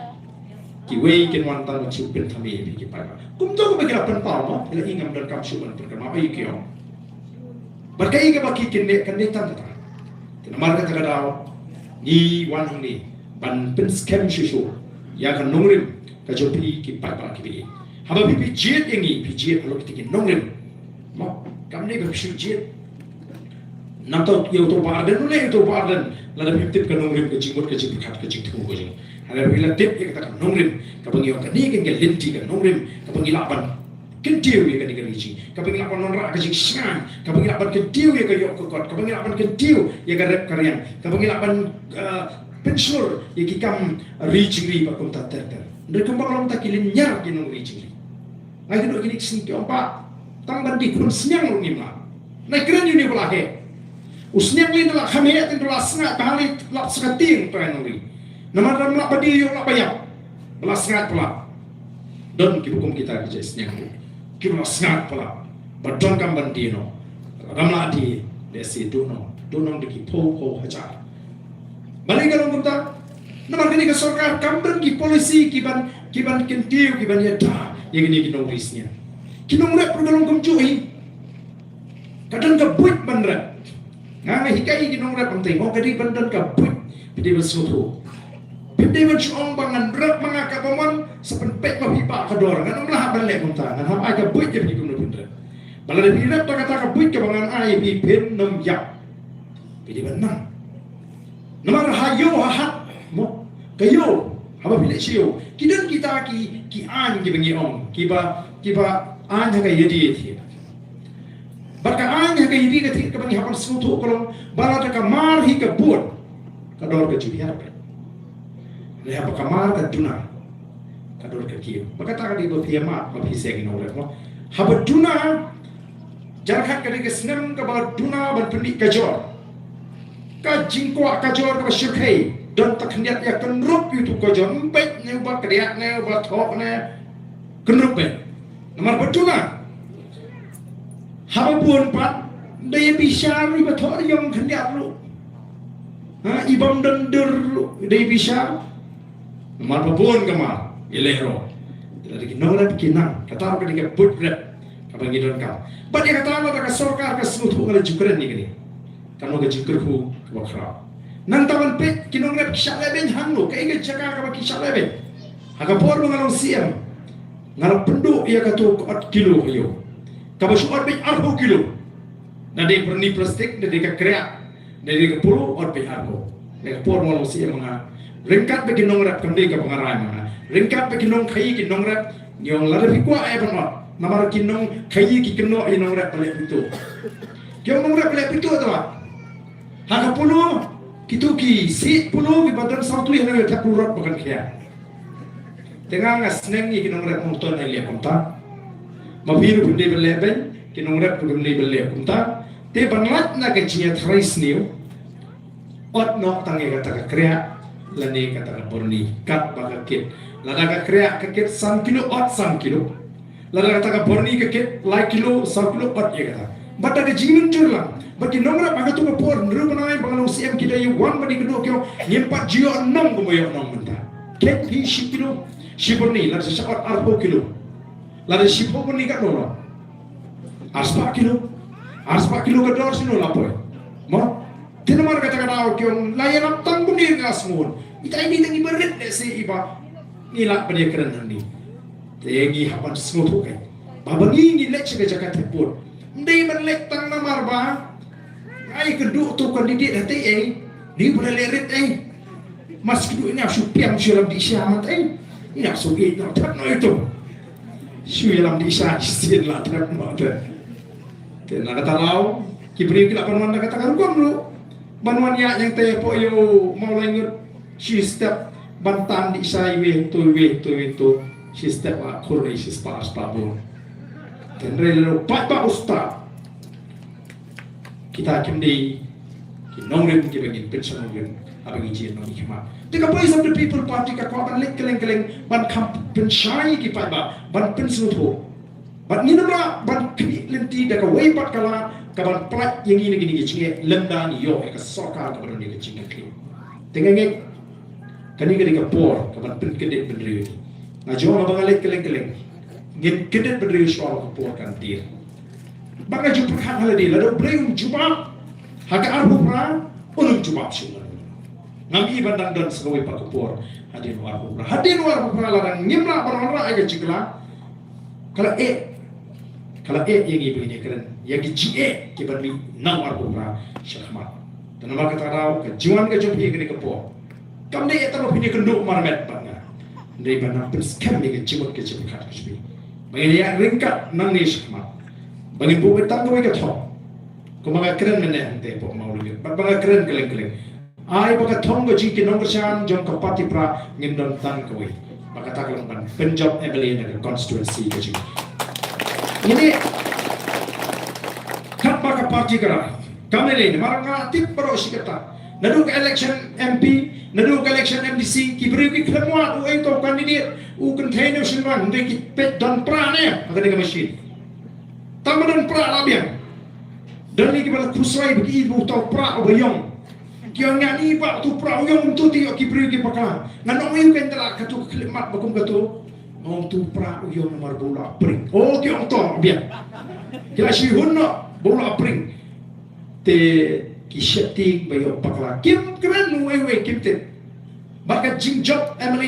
kiwei kin wan tang ban shu pynthame ïa ki paidbah. Kumta kumba ki la pynpaw mo, ki la i, ngam donkam shuh ban pynkynmaw ïa ki ong. Bad kaei kaba ki kin leh kan dei tang kata. Te namar kata ka daw Ngi wan hangne ban pynskhem shuh shuh ïa ka nongrim ka jong phi ki paidbah ki ba ïeit. Haba phi, phi jied ïa ngi, phi jied halor kita ki nongrim. Mo, kam dei ba phi shu jied. Nangta ïa uto u Bah Ardent, u leh uto u Bah Ardent, lada phim tip ka nongrim, ka jingmut, ka jingpyrkhat, ka jingthmu ka jong u. Haba phi la tip ïa kata ka nongrim kaba ngi ong kane ka, ka lynti ka nongrim kaba ngi lah ban kyntiew ïa kane ka ri jong ngi, kaba ngi lah ban wanrah ka jingshngaiñ, kaba ngi lah ban kyntiew ïa ka ïoh ka kot, kaba ngi lah ban kyntiew ïa ka rep ka riang, kaba ngi lah ban, ah, pynshlur ïa ki kam ri jingri bad kumta ter ter. Hynrei kumba ka long, ta ki lynñiar ki nong ri jingri. Nga ïakynduh kine ki sngi, ki ong, Bah, tang ban die khun sniang ruh ngim lah. Nai kren ïa une ba la heh. U sniang lei da la kham heh, te da la sngaid ba hale lap sa ka tieng, trai nongri. Namar da ym lah ba die, ïoh lah ba ïap. Ba la sngaid palat. Don kiba kum kita ki jait sniang ruh, kiba la sngaid palat ba donkam ban die noh. Lada ym lah die, lehse duh noh, duh noh da ki phew phew hajar. Balei ka long kumta? Namar kane ka sorkar kam don ki policy ki ban, ki ban kyntiew, ki ban ïada ïa kine ki nongri sniang. Ki nongrep ruh ka long kumjuh hi. Ka don ka buit ban rep. Nga, nga hikai ïa ki nongrep, hangta, mo, ka dei ban don ka buit. Phi dei ban sngewthuh. Phi dei ban shu ong ba ngan rep ma nga, kaba mon sa pynpeit ma phi bah ka dor. Ngan ym lah ban leh kumta. Ngan hap ai ka buit ïa phi kumno phin rep. Ba lada phi rep da kata ka buit kaba ngan ai ïa phi, phin ym ïap. Phi dei ban nang. Namar ha ïew ha hat, mo, ka ïew, haba phi leit sha ïew, ki don kita ki, ki aiñ kiba ngi ong, kiba, kiba aiñ ha ka ïadie thied. Bad ka aiñ ha ka ïadie ka thied kaba ngi hap ban sngewthuh ka long ba lada ka mar hi ka bud, ka dor ka ju hiar beit. Lehse haba ka mar ka duna, ka dor ka kiew. Ba kata ka dei ba phi ïa mad, ba phi seng ïa nongrep, mo. Haba duna, jyrkhat ka dei ka snem kaba duna ban pynmih ka jor. Ka jingkwah ka jor kaba shyrkhei, don ta khyndiat ïa kynrup ïa uto u ka jor, ym peit ne uba kdiah ne uba thoh ne, kynrup beit. Namar ba duna, haba bun pat, da ïa bishar, iba thoh ïong khyndiat ruh. Ha, ibym don dur ruh da ïa bishar. Namar ba bun ka mar, ïaleh ruh. Te lada ki nongrep ki nang, kata ruh ka dei ka buit rep kaba ngi donkam. Bad ïa kata lada ka sorkar ka sngewthuh, nga la ju kren ïa kane. Kan long ka jingkyrkhu kaba khraw. Nangta ban peit ki nongrep ki shah lehbeiñ hangno, kaei ka jaka kaba ki shah lehbeiñ. Ha ka por ba nga long C M, nga la pynduh ïa kato ka ot kilo ha ïew, kaba shu ot beit arphew kilo. Na dei byrni plastik, na dei ka kriah, na dei ka polo, ot beit arphew. Na ka por ba nga long C M nga, ryngkat bad ki nongrep, kam dei kaba nga rai ma nga, ryngkat bad ki nongkhaïi ki nongrep, ngi ong lada phi kwah eh ban ot. Namar ki nongkhaïi ki kynnoh ïa nongrep ba leh pito. Ki ong nongrep ba leh pito, to ot. Ha ka polo, kito ki siej polo kiba don saw tylli, hynrei ïa thep rurot ba kan khia. Te nga, nga sneng ïa ki nongrep, ym ton ai leh kumta. Ma phi ruh phim dei ban leh beiñ, ki nongrep ruh kim dei ban leh kumta. Te ban lait na ka jingïathrei sniew, ot noh tang ïa kata ka kriah lane kata ka byrni, katba ka kit. Lada ka kriah ka kit san kilo, ot san kilo. Lada kata ka byrni ka kit lai kilo, saw kilo, ot ïa kata. Bad da ka jingmynjur lang, bad ki nongrep ha kato ka por, hynriew bnai ba nga long C M, ki da ïa wan ban ïakynduh, ki ong ngim pat ju ïoh nong kumba ïoh nong mynta. Kit phi shi kilo, shi byrni, lada sha ot arphew kilo. Lada shiphew byrni katno noh? Arspah kilo. Arspah kilo ka dor shano la poi? Mo? Te namar kata ka daw ki ong la ïarap tang kumne, ka sngew. Ita ini tang iba rit, lehse iba ngi lah ban ïakren hangne. Te ngi hap ban sngewthuh, eh, ba ba ngi, ngi leit sha ka jaka thep vote, ym dei ban leit tang namar ba ai kynduh to candidate, hynrei eh, ngi pynleh rit, eh. Mas kynduh ina shu piam shu ïalam dih sha mat, eh. Ina shu ïeit noh, thep noh ito. Shu ïalam dih sha shisien la thep noh te. Te na kata daw ki briew ki lah ban wan da kata ka rukom ruh. Ban wan ïaid ïa ngi te hapoh ïew Mawlaingut, shi step ban tan dih sha iwei to, iwei to, iwei to. Shi step la khur, shi spah, spah bun. Te hynrei lada u paidbah u stad, kita kim dei ki nongrim kiba ngin pynshong nongrim haba ngi jied nongmihkhmat. Te ka Voice of the People Party ka kwah ban leit kylleng kylleng ban kham pynshai ki paidbah, ban pynsngewthuh. Bad ngin ym lah ban khmih lynti da kawei pat ka lad kaban pynlait ïa ngi na kine ki jingeh lymda ngi ïoh ïa ka sorkar kaba don ïa ka jingkyrkhu. Te nga ngeit kane ka dei ka por kaban pynkyndit bynriew ïa ngi. Nga jong, haba nga leit kylleng kylleng, ngin kyndit bynriew shuwa ba ka por kan tied. Ba nga ju pyrkhat ha lade, lada U Blei um jubab ha ka arphew phra, un ym jubab shuh. Ngam i ban dang don sa kawei pat ka por hadien u arphew phra. Hadien u arphew phra lada ngim lah ban wanrah ïa ka jingkylla, ka la eh, ka la eh ïa ngi ba ngin ïakren ïa ki jingeh kiban mih na u arphew phra sha khmat. Te namar kata ka daw ka jingwan ka jong phi ïa kane ka por kam dei ïa tang ba phin ïakynduh marmet bad nga. Hynrei ban nang pynskhem ïa ka jingmut ka jingpyrkhat ka jong phi ba ngin ïa ryngkat nangne sha khmat, ba ngin buh tang kawei ka thong. Kumba nga kren mynne hangtei hapoh Mawlyngjong bad ba nga kren kylleng kylleng, ai ba ka thong ka jong ki nongkyrshan jong ka party Prah ngin don tang kawei, ba kata ka long ban pynjop M L A na ka constituency ka jong ngi. Ngi dei katba ka party ka rai, kam lei lei namar nga tip baroh shi katta, naduh ka election M P, naduh ka election M D C, ki briew ki khlem wad uei uto u candidate, u kynthei ne u shynrang, hynrei ki peit don Prah ne ha kane ka machine. Tang ba don Prah la biang. Don ne kiba la khusrai ba ki i ba uto u Prah uba ïong. Ki ong, nga i ba uto u Prah u ïong, uto te ïoh ki briew ki bakla. Ngan ong ïa u, ka ïa la kato ka khyllipmat ba kum kato. Ong, uto u Prah u ïong namar ba u la pring. Oh, ki ong to biang. Ki la shim hun noh ba u la pring. Te ki sheptieng ba ïoh bakla. Kim kren uei uei, kim tip. Bad ka jingjop M L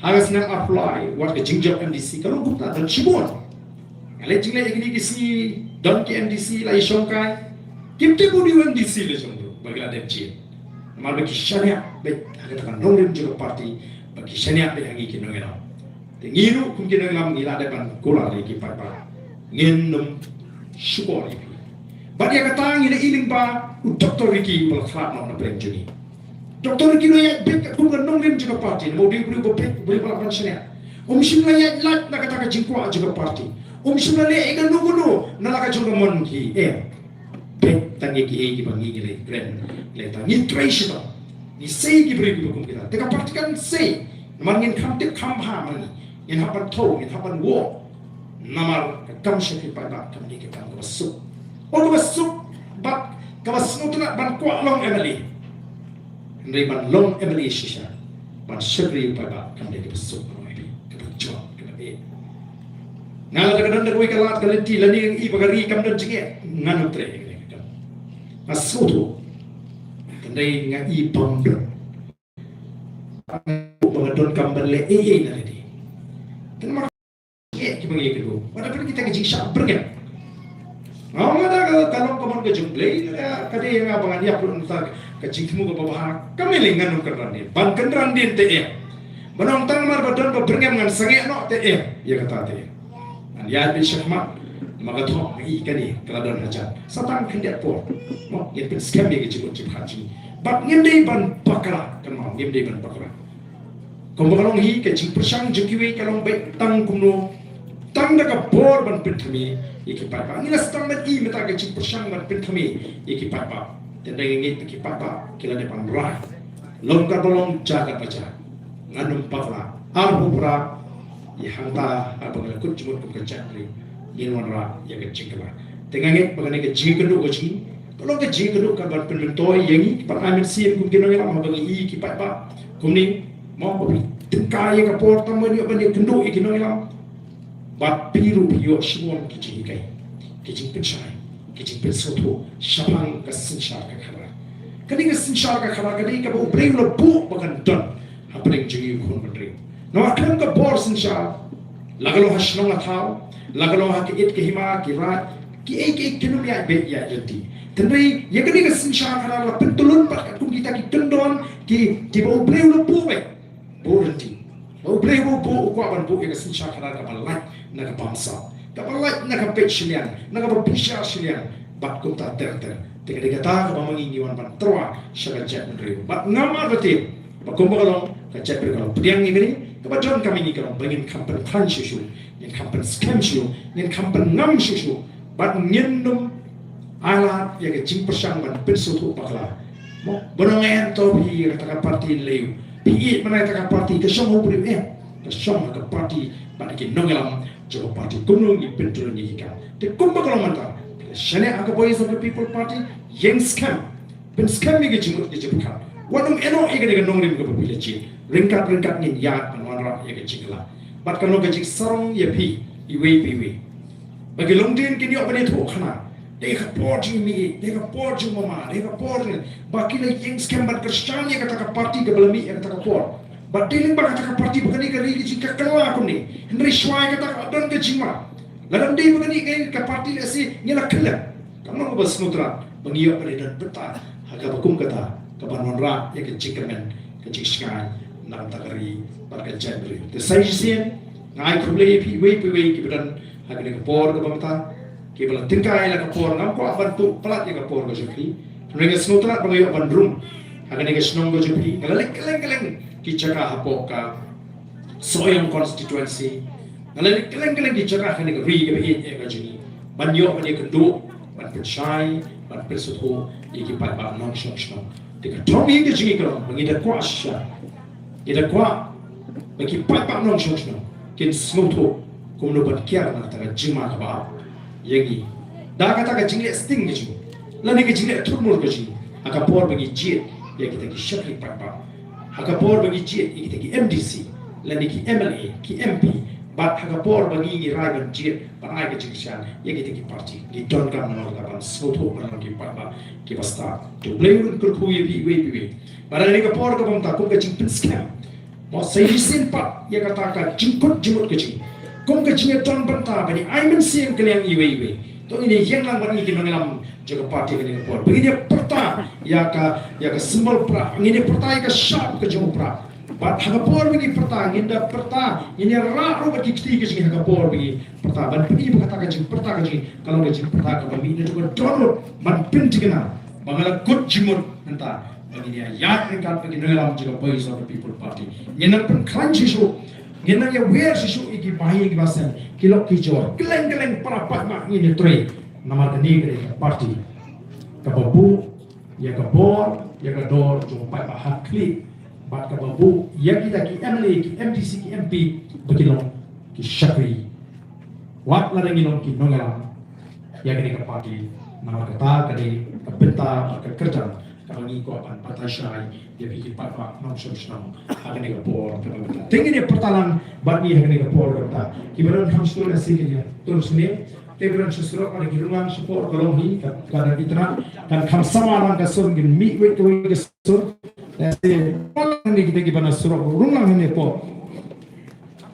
A ha ka snem arphew lai, wat ka jingjop M D C ka long kumta, don shibun. Nga leit jingleit ïa kine ki sngi, don ki M D C la ïashongkai. Kim tip u dei u M D C la jong u ba ki la dep jied. Namar ba ki shaniah beit ha kata ka nongrim jong ka party, ba ki shaniah beit ha ngi ki nongïalam. Te ngi ruh kum ki nongïalam ngi la dep ban kular ïa ki paidbah. Ngin nym shukor ïa phi. Bad ïa kata ngi la i lyngba u Doctor Ricky uba la khlad noh na pdeng jong ngi. Doctor Ricky u la ïaid beit katkum ka nongrim jong ka party, namar u dei u briew uba beit, u briew ba lah ban shaniah. Um shym la ïaid lait na kata ka jingkwah jong ka party. Um shym la leh ïa kano kano na la ka jong ka mon hi, eh. Beit tang ïa kiei kiba ngi ngi la kren, la tang ngi trei shitom. Ngi sei ki briew kiba kum kita. Te ka party kan sei. Namar ngin kham tip kham bha ma ngi. Ngin hap ban thew, ngin hap ban wad. Namar ka kam sha ki paidbah kam dei ka kam kaba suk. Oh, kaba suk bad kaba sngewtynnat ban kwah long M L A. Hynrei ban long M L A shisha, ban shakri u paidbah kam dei kaba suk, kaba jot, kaba eh. Nga lada ka don da kawei ka lad ka lynti lane nga i ba ka ri kam don jingeh, ngan ym trei ïa kane ka kam. Nga sngewthuh. Hynrei nga i bym don. Ba nga donkam ban leh ei ei na lade. Te namar eh, kiba ngi ïakynduh. Wat la pynlong kita ki jingshah byrngem. Nga ong lada ka, ka long ka mon ka jong U Blei, lada ka dei ïa nga ba ngan ïap ruh na kata ka jingthmu kaba bha, kam lei lei ngan ym kynran dien. Ban kynran dien te eh. Ban ong tang namar ba don ba byrngem ngan sangeh noh te eh. Ïa kata te eh. Ngan ïaid beit shakhmat. Namar ka thong nga i kane ka la don hajan. Sa tang khyndiat por. Mo, ngin pynskhem ïa ka jingmut jingpyrkhat jong ngi. Bad ngim dei ban bakla, kynmaw, ngim dei ban bakla. Kumba ka long hi ka jingpyrshang jong kiwei ka long beit tang kumno, tang da ka bor ban pynthame ïa ki paidbah. Ngi la sdang ban i mynta ka jingpyrshang ban pynthame ïa ki paidbah. Te nga ngeit ba ki paidbah ki la dep ban rai. Long kaba long, jia kaba jia, ngan ym bakla. Arphew phra ïa hangta haba ngi la kut jingmut kum ka jaitbynriew ngin wanrah ïa ka jingkylla. Te nga ngeit ba kane ka jingkynduh ka jong ngi ka long ka jingkynduh kaban pynmyntoi ïa ngi, kaban ai mynsiem kum ki nongïalam haba ngi i ki paidbah kumne. Mo, ba phi tyngkai ïa ka por tang ban ïoh ban ïakynduh ïa ki nongïalam. Bad phi ruh phi ïoh shibun ki jinghikai, ki jingpynshai, ki jingpynsngewthuh shaphang ka synshar ka khadar. Kane ka synshar ka khadar ka dei kaba U Blei u la buh ba kan don hapdeng jong ngi u khun bynriew. Namar khlem ka bor synshar, la ka long ha shnong ha thaw, la ka long ha ka it ka hima, ki raid, kiei kiei kin ym ïaid beit ïaid lynti. Hynrei ïa kane ka synshar khadar la pyntylun pat katkum kita ki kyndon ki, kiba U Blei u la buh beit. Buh lynti. Ba U Blei u buh, u kwah ban buh ïa ka synshar khadar kaba lait na ka bamsap, kaba lait na ka peit shiliang, na kaba bishar shiliang, bad kumta ter ter. Te ka dei kata kaba ma ngi ngi wan ban tyrwa sha ka jaitbynriew. Bad ngam artatien ba kumba ka long, ka jaitbynriew ka long pdiang ïa kane, kaba donkam ïa ngi ka long ba ngin kham pynkhlaiñ shuh shuh, ngin kham pynskhem shuh, ngin kham pynngam shuh shuh. Bad ngin nym ai lad ïa ka jingpyrshang ban pynsngewthuh bakla. Mo, ban ong em to phi ïa kata ka party lei, phi ïeit mynta ïa kata ka party, ka shong ha u briew em, ka shong ha ka party bad ki nongïalam jong ka party. Kumno ngi pyntrei ïa ki kam. Te kumba ka long mynta, phi la shaniah ha ka Voice of the People Party, ïeng skhem, pynskhem ïa ka jingmut ka jingpyrkhat. Wat nym ïehnoh ïa kane ka nongrim kaba phi la jied. Ryngkat ryngkat ngin ïaid ban wanrah ïa ka jingkylla. Bad ka long ka jingsarong ïa phi iwei pa iwei. Ba ki longdien kin ïoh ban ïathuh khana. Dei ka por jong i mei, dei ka por jong u mama, dei ka por jong, ba ki la ïeng skhem ban kyrshan ïa kata ka party kaba la mih ïa kata ka por. Bad dei lyngba kata ka party ba kane ka ri ka jingkylla kumne. Hynrei shuwa ïa kata ka don ka jingma. Lada ym dei ba kane ka party lehse ngi la kylla. Kam long kaba sngewtynnat ba ngi ïoh ban ïadon bynta ha kaba kum kata kaban wanrah ïa ka jingkyrmen ka jingshngaiñ na ka bynta ka ri bad ka jaitbynriew. Te sa shisien nga ai khublei ïa phi iwei pa iwei kiba don ha kane ka por kaba mynta. Kiba la tyngkai la ka por, ngam kwah ban tuh palat ïa ka por ka jong phi. Hynrei nga sngewtynnat ba nga ïoh ban rung ha kane ka shnong ka jong phi. Nga la leit kylleng kylleng ki jaka hapoh ka Sohiong constituency. Nga la leit kylleng kylleng ki jaka ha kane ka ri kaba ïeit eh ka jong ngi ban ïoh ban ïakynduh, ban pynshai, ban pynsngewthuh ïa ki paidbah nongshong shnong. Te ka thong hi ka jong ngi ka long ba ngi da kwah shisha, ngi da kwah ba ki paidbah nongshong shnong kin sngewthuh kumno ban kiar na kata ka jingma kaba ap ïa ngi. Da kata ka jingleh sting ka jong ngi lane ka jingleh thutmur ka jong ngi ha ka por ba ngi jied ïa kita ki shakri paidbah, ha ka por ba ngi jied ïa kita ki M D C lane ki M L A, ki M P, bad ha ka por ba ngi, ngi rai ban jied ban ai ka jingkyrshan ïa kita ki party. Ngi donkam namar kata ban sngewthuh ban long ki paidbah kiba stad. To U Blei un kyrkhu ïa phi iwei pa iwei. Bad ha kane ka por kaba mynta kum ka jingpynskhem, mo, sa shisien pat ïa kata ka jingkut jingmut ka jong ngi, kum ka jingïadon bynta ban ïa ai mynsiem kylliang iwei iwei, to ngin ïeng lang bad ngi ki nongïalam jong ka party ha kane ka por ba ngin ïa pyrta ïa ka, ïa ka symbol prah, ngin ïa pyrta ïa ka shap ka jong u prah. Bad ha ka por ba ngi pyrta, ngin da pyrta, ngin ïa rah ruh bad ki kti ka jong ngi ha ka por ba ngi pyrta, ban pyni ba kata ka jingpyrta ka jong ngi ka long ka jingpyrta kaba mih na jong ka dohnud ban pynthikna ba nga la kut jingmut mynta ba ngin ïa ïaid ryngkat bad ki nongïalam jong ka Voice of the People Party. Ngin nang pynkhlaiñ shisha, ngin nang ïa wer shisha ïa ki bahaïing ki baseng, ki lok ki jor, kylleng kylleng para paidbah ngin ïa trei. Namar kane ka dei ka party kaba buh ïa ka bor ïa ka dor jong u paidbah ha khlieh, bad kaba buh ïa kita ki M L A, ki M D C, ki M P ba ki long ki shakri. Wat lada ngi long ki nongïalam ïa kane ka party, namar kata ka dei ka bynta bad ka kyrdan kaba ngi kwah ban batai shai ïa phi ki paidbah nongshong shnong ha kane ka por kaba mynta. Te ngin ïa pyrta lang bad ngi ha kane ka por kaba mynta. Kiba don kham shnong lehse kin ïa tur sniew. Te ba don sha surok, lada ki rung lang shapoh ka long hi, ka, ka don itynnad, kan kham sama lang ka sur, ngin mih wei ka wei ka sur. Lehse rung lang hangne kita kiba na surok, rung lang hangne hapoh.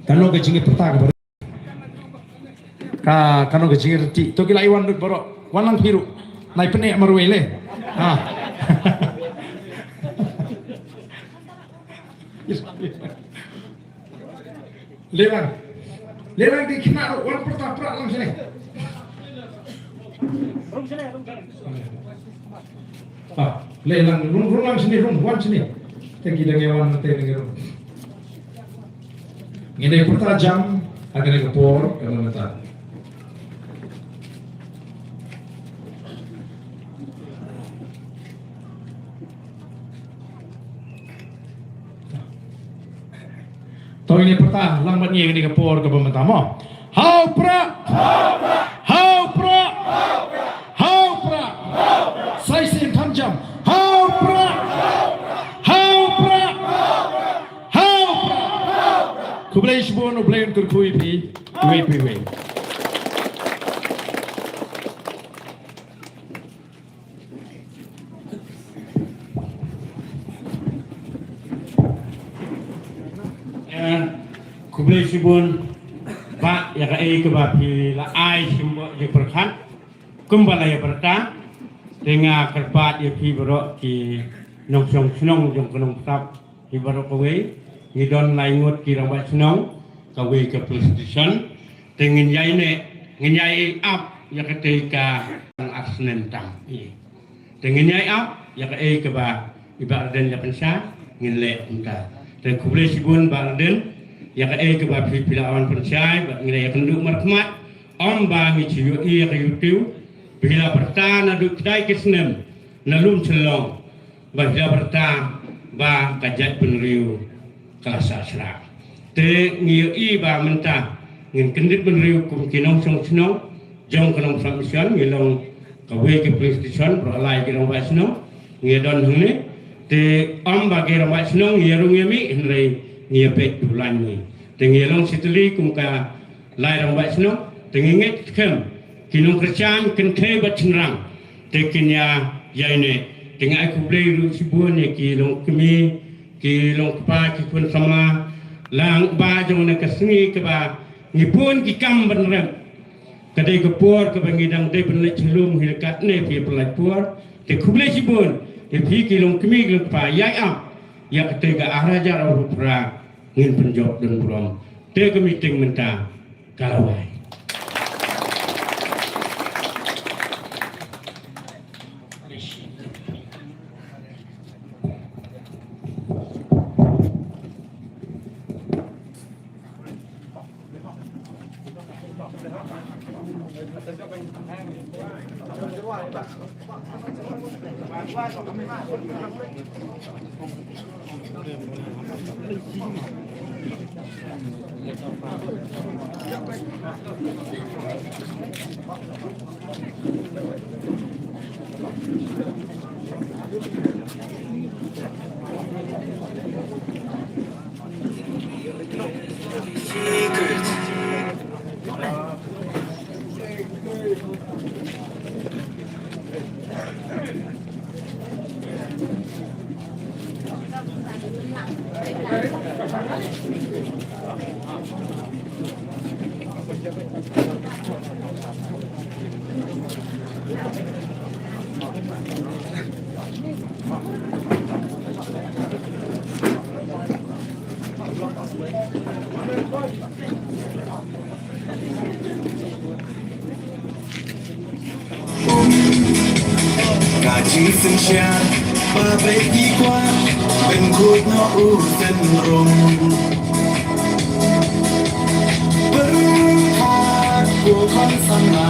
Kan long ka jingïapyrta kaba Ka, kano ka jingïarap ti. To ki la wan lut baroh. Wan lang phi ruh. Nai pyneh marwei le. Ha. Le lang. Le lang, dei khynnah ruh, wan pyrta prah lang shane. Ah, le lang, rung, rung lang shane, rung, wan shane. Te ki dang ïa wan te dang ïa rung. Ngin ïa pyrta jam ha kane ka por kaba mynta. To ngin ïa pyrta lang bad ngi ha kane ka por kaba mynta mo. Ha u prah! Ha u prah! Ha u prah! Sa shisien kham jam. Ha u prah! Ha u prah! Ha u prah! Khublei shibun, U Blei un kyrkhu ïa phi iwei pa iwei. Eh, khublei shibun, Bah, ïa kaei kaba phi la ai symboh jingpyrkhat. Kumba la ïa pyrta, te nga kyrpad ïa phi baroh ki nongshong shnong jong ka Nongpyntap, phi baroh kawei, ngi don lai ngut ki rangbah shnong, kawei ka police station, te ngin ïai neh, ngin ïai ap ïa katei ka ar snem tam. Te ngin ïai ap ïa kaei kaba i Bah Ardent la pynshai, ngin leh kumta. Te khublei shibun Bah Ardent ïa kaei kaba phi, phi la wan pynshai, bad ngin ïa kynduh markhmat, ym ba ngi shu ïohi ïa ka YouTube, ba ki la pyrta naduh kdai ki snem na lum Shillong, ba ki la pyrta ba ka jaitbynriew ka la sah shrah. Te ngi ïohi ba mynta ngin kyndit bynriew kum ki nongshong shnong jong ka Nongpyntap Mission, ngi long kawei ka police station, baroh lai ki rangbah shnong ngi don hangne. Te ym ba ki rangbah shnong ngi ïa rung ïa mih, hynrei ngi ïa peit dulan ngi. Te ngi long shi tylli kum ka lai rangbah shnong, te ngi ngeit skhem Ki nongkyrshan kynthei bad shynrang te kin ïa ïaineh. Te nga ai khublei ruh shibun ïa ki longkmie, ki longkpa, ki khun samla, lyngba jong kane ka sngi kaba ngi bun ki kam ban rep. Ka dei ka por kaba ngi dang dei ban leit sha lum hi, katne phi pynlait por. Te khublei shibun ïa phi ki longkmie ki longkpa, ïai ap ïa katei ka ar hajar arphew phra ngin pynjop don burom. Te ka meeting mynta ka la wai. Ka jingsynshar ba beit ki kwah ban kut noh u synrum. Pyrkhat ko khon samla,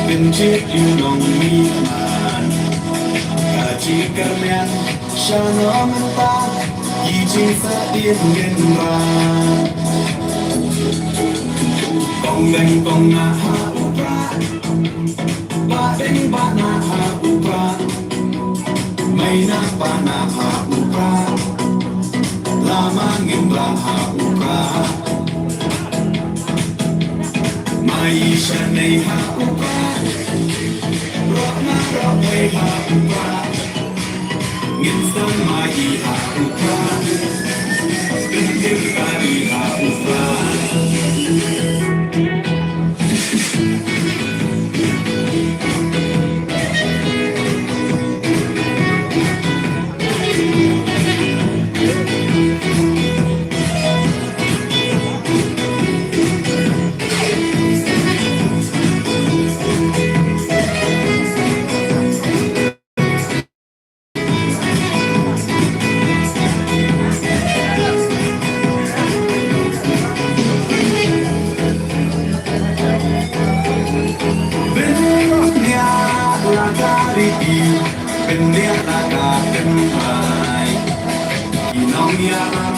pynjit ïa u nongmihman. Ka jingkyrmen sha no mynta, i jingsahdien ngin rah. Kong Beng kong nah ha u Prah, Bah Beng bah nah ha u Prah, Mei nah bah nah ha u Prah, Lama ngin rah ha u Prah. Mai sha nei ha u Prah, roh na roh ei ha u Prah. Ngin san mai ha u Prah, ngin dim kari ha u Prah. Bniah la ka riti, bniah la ka kynthai. Ki nongïalam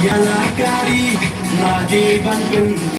ïa la ka ri, la dei ban pyn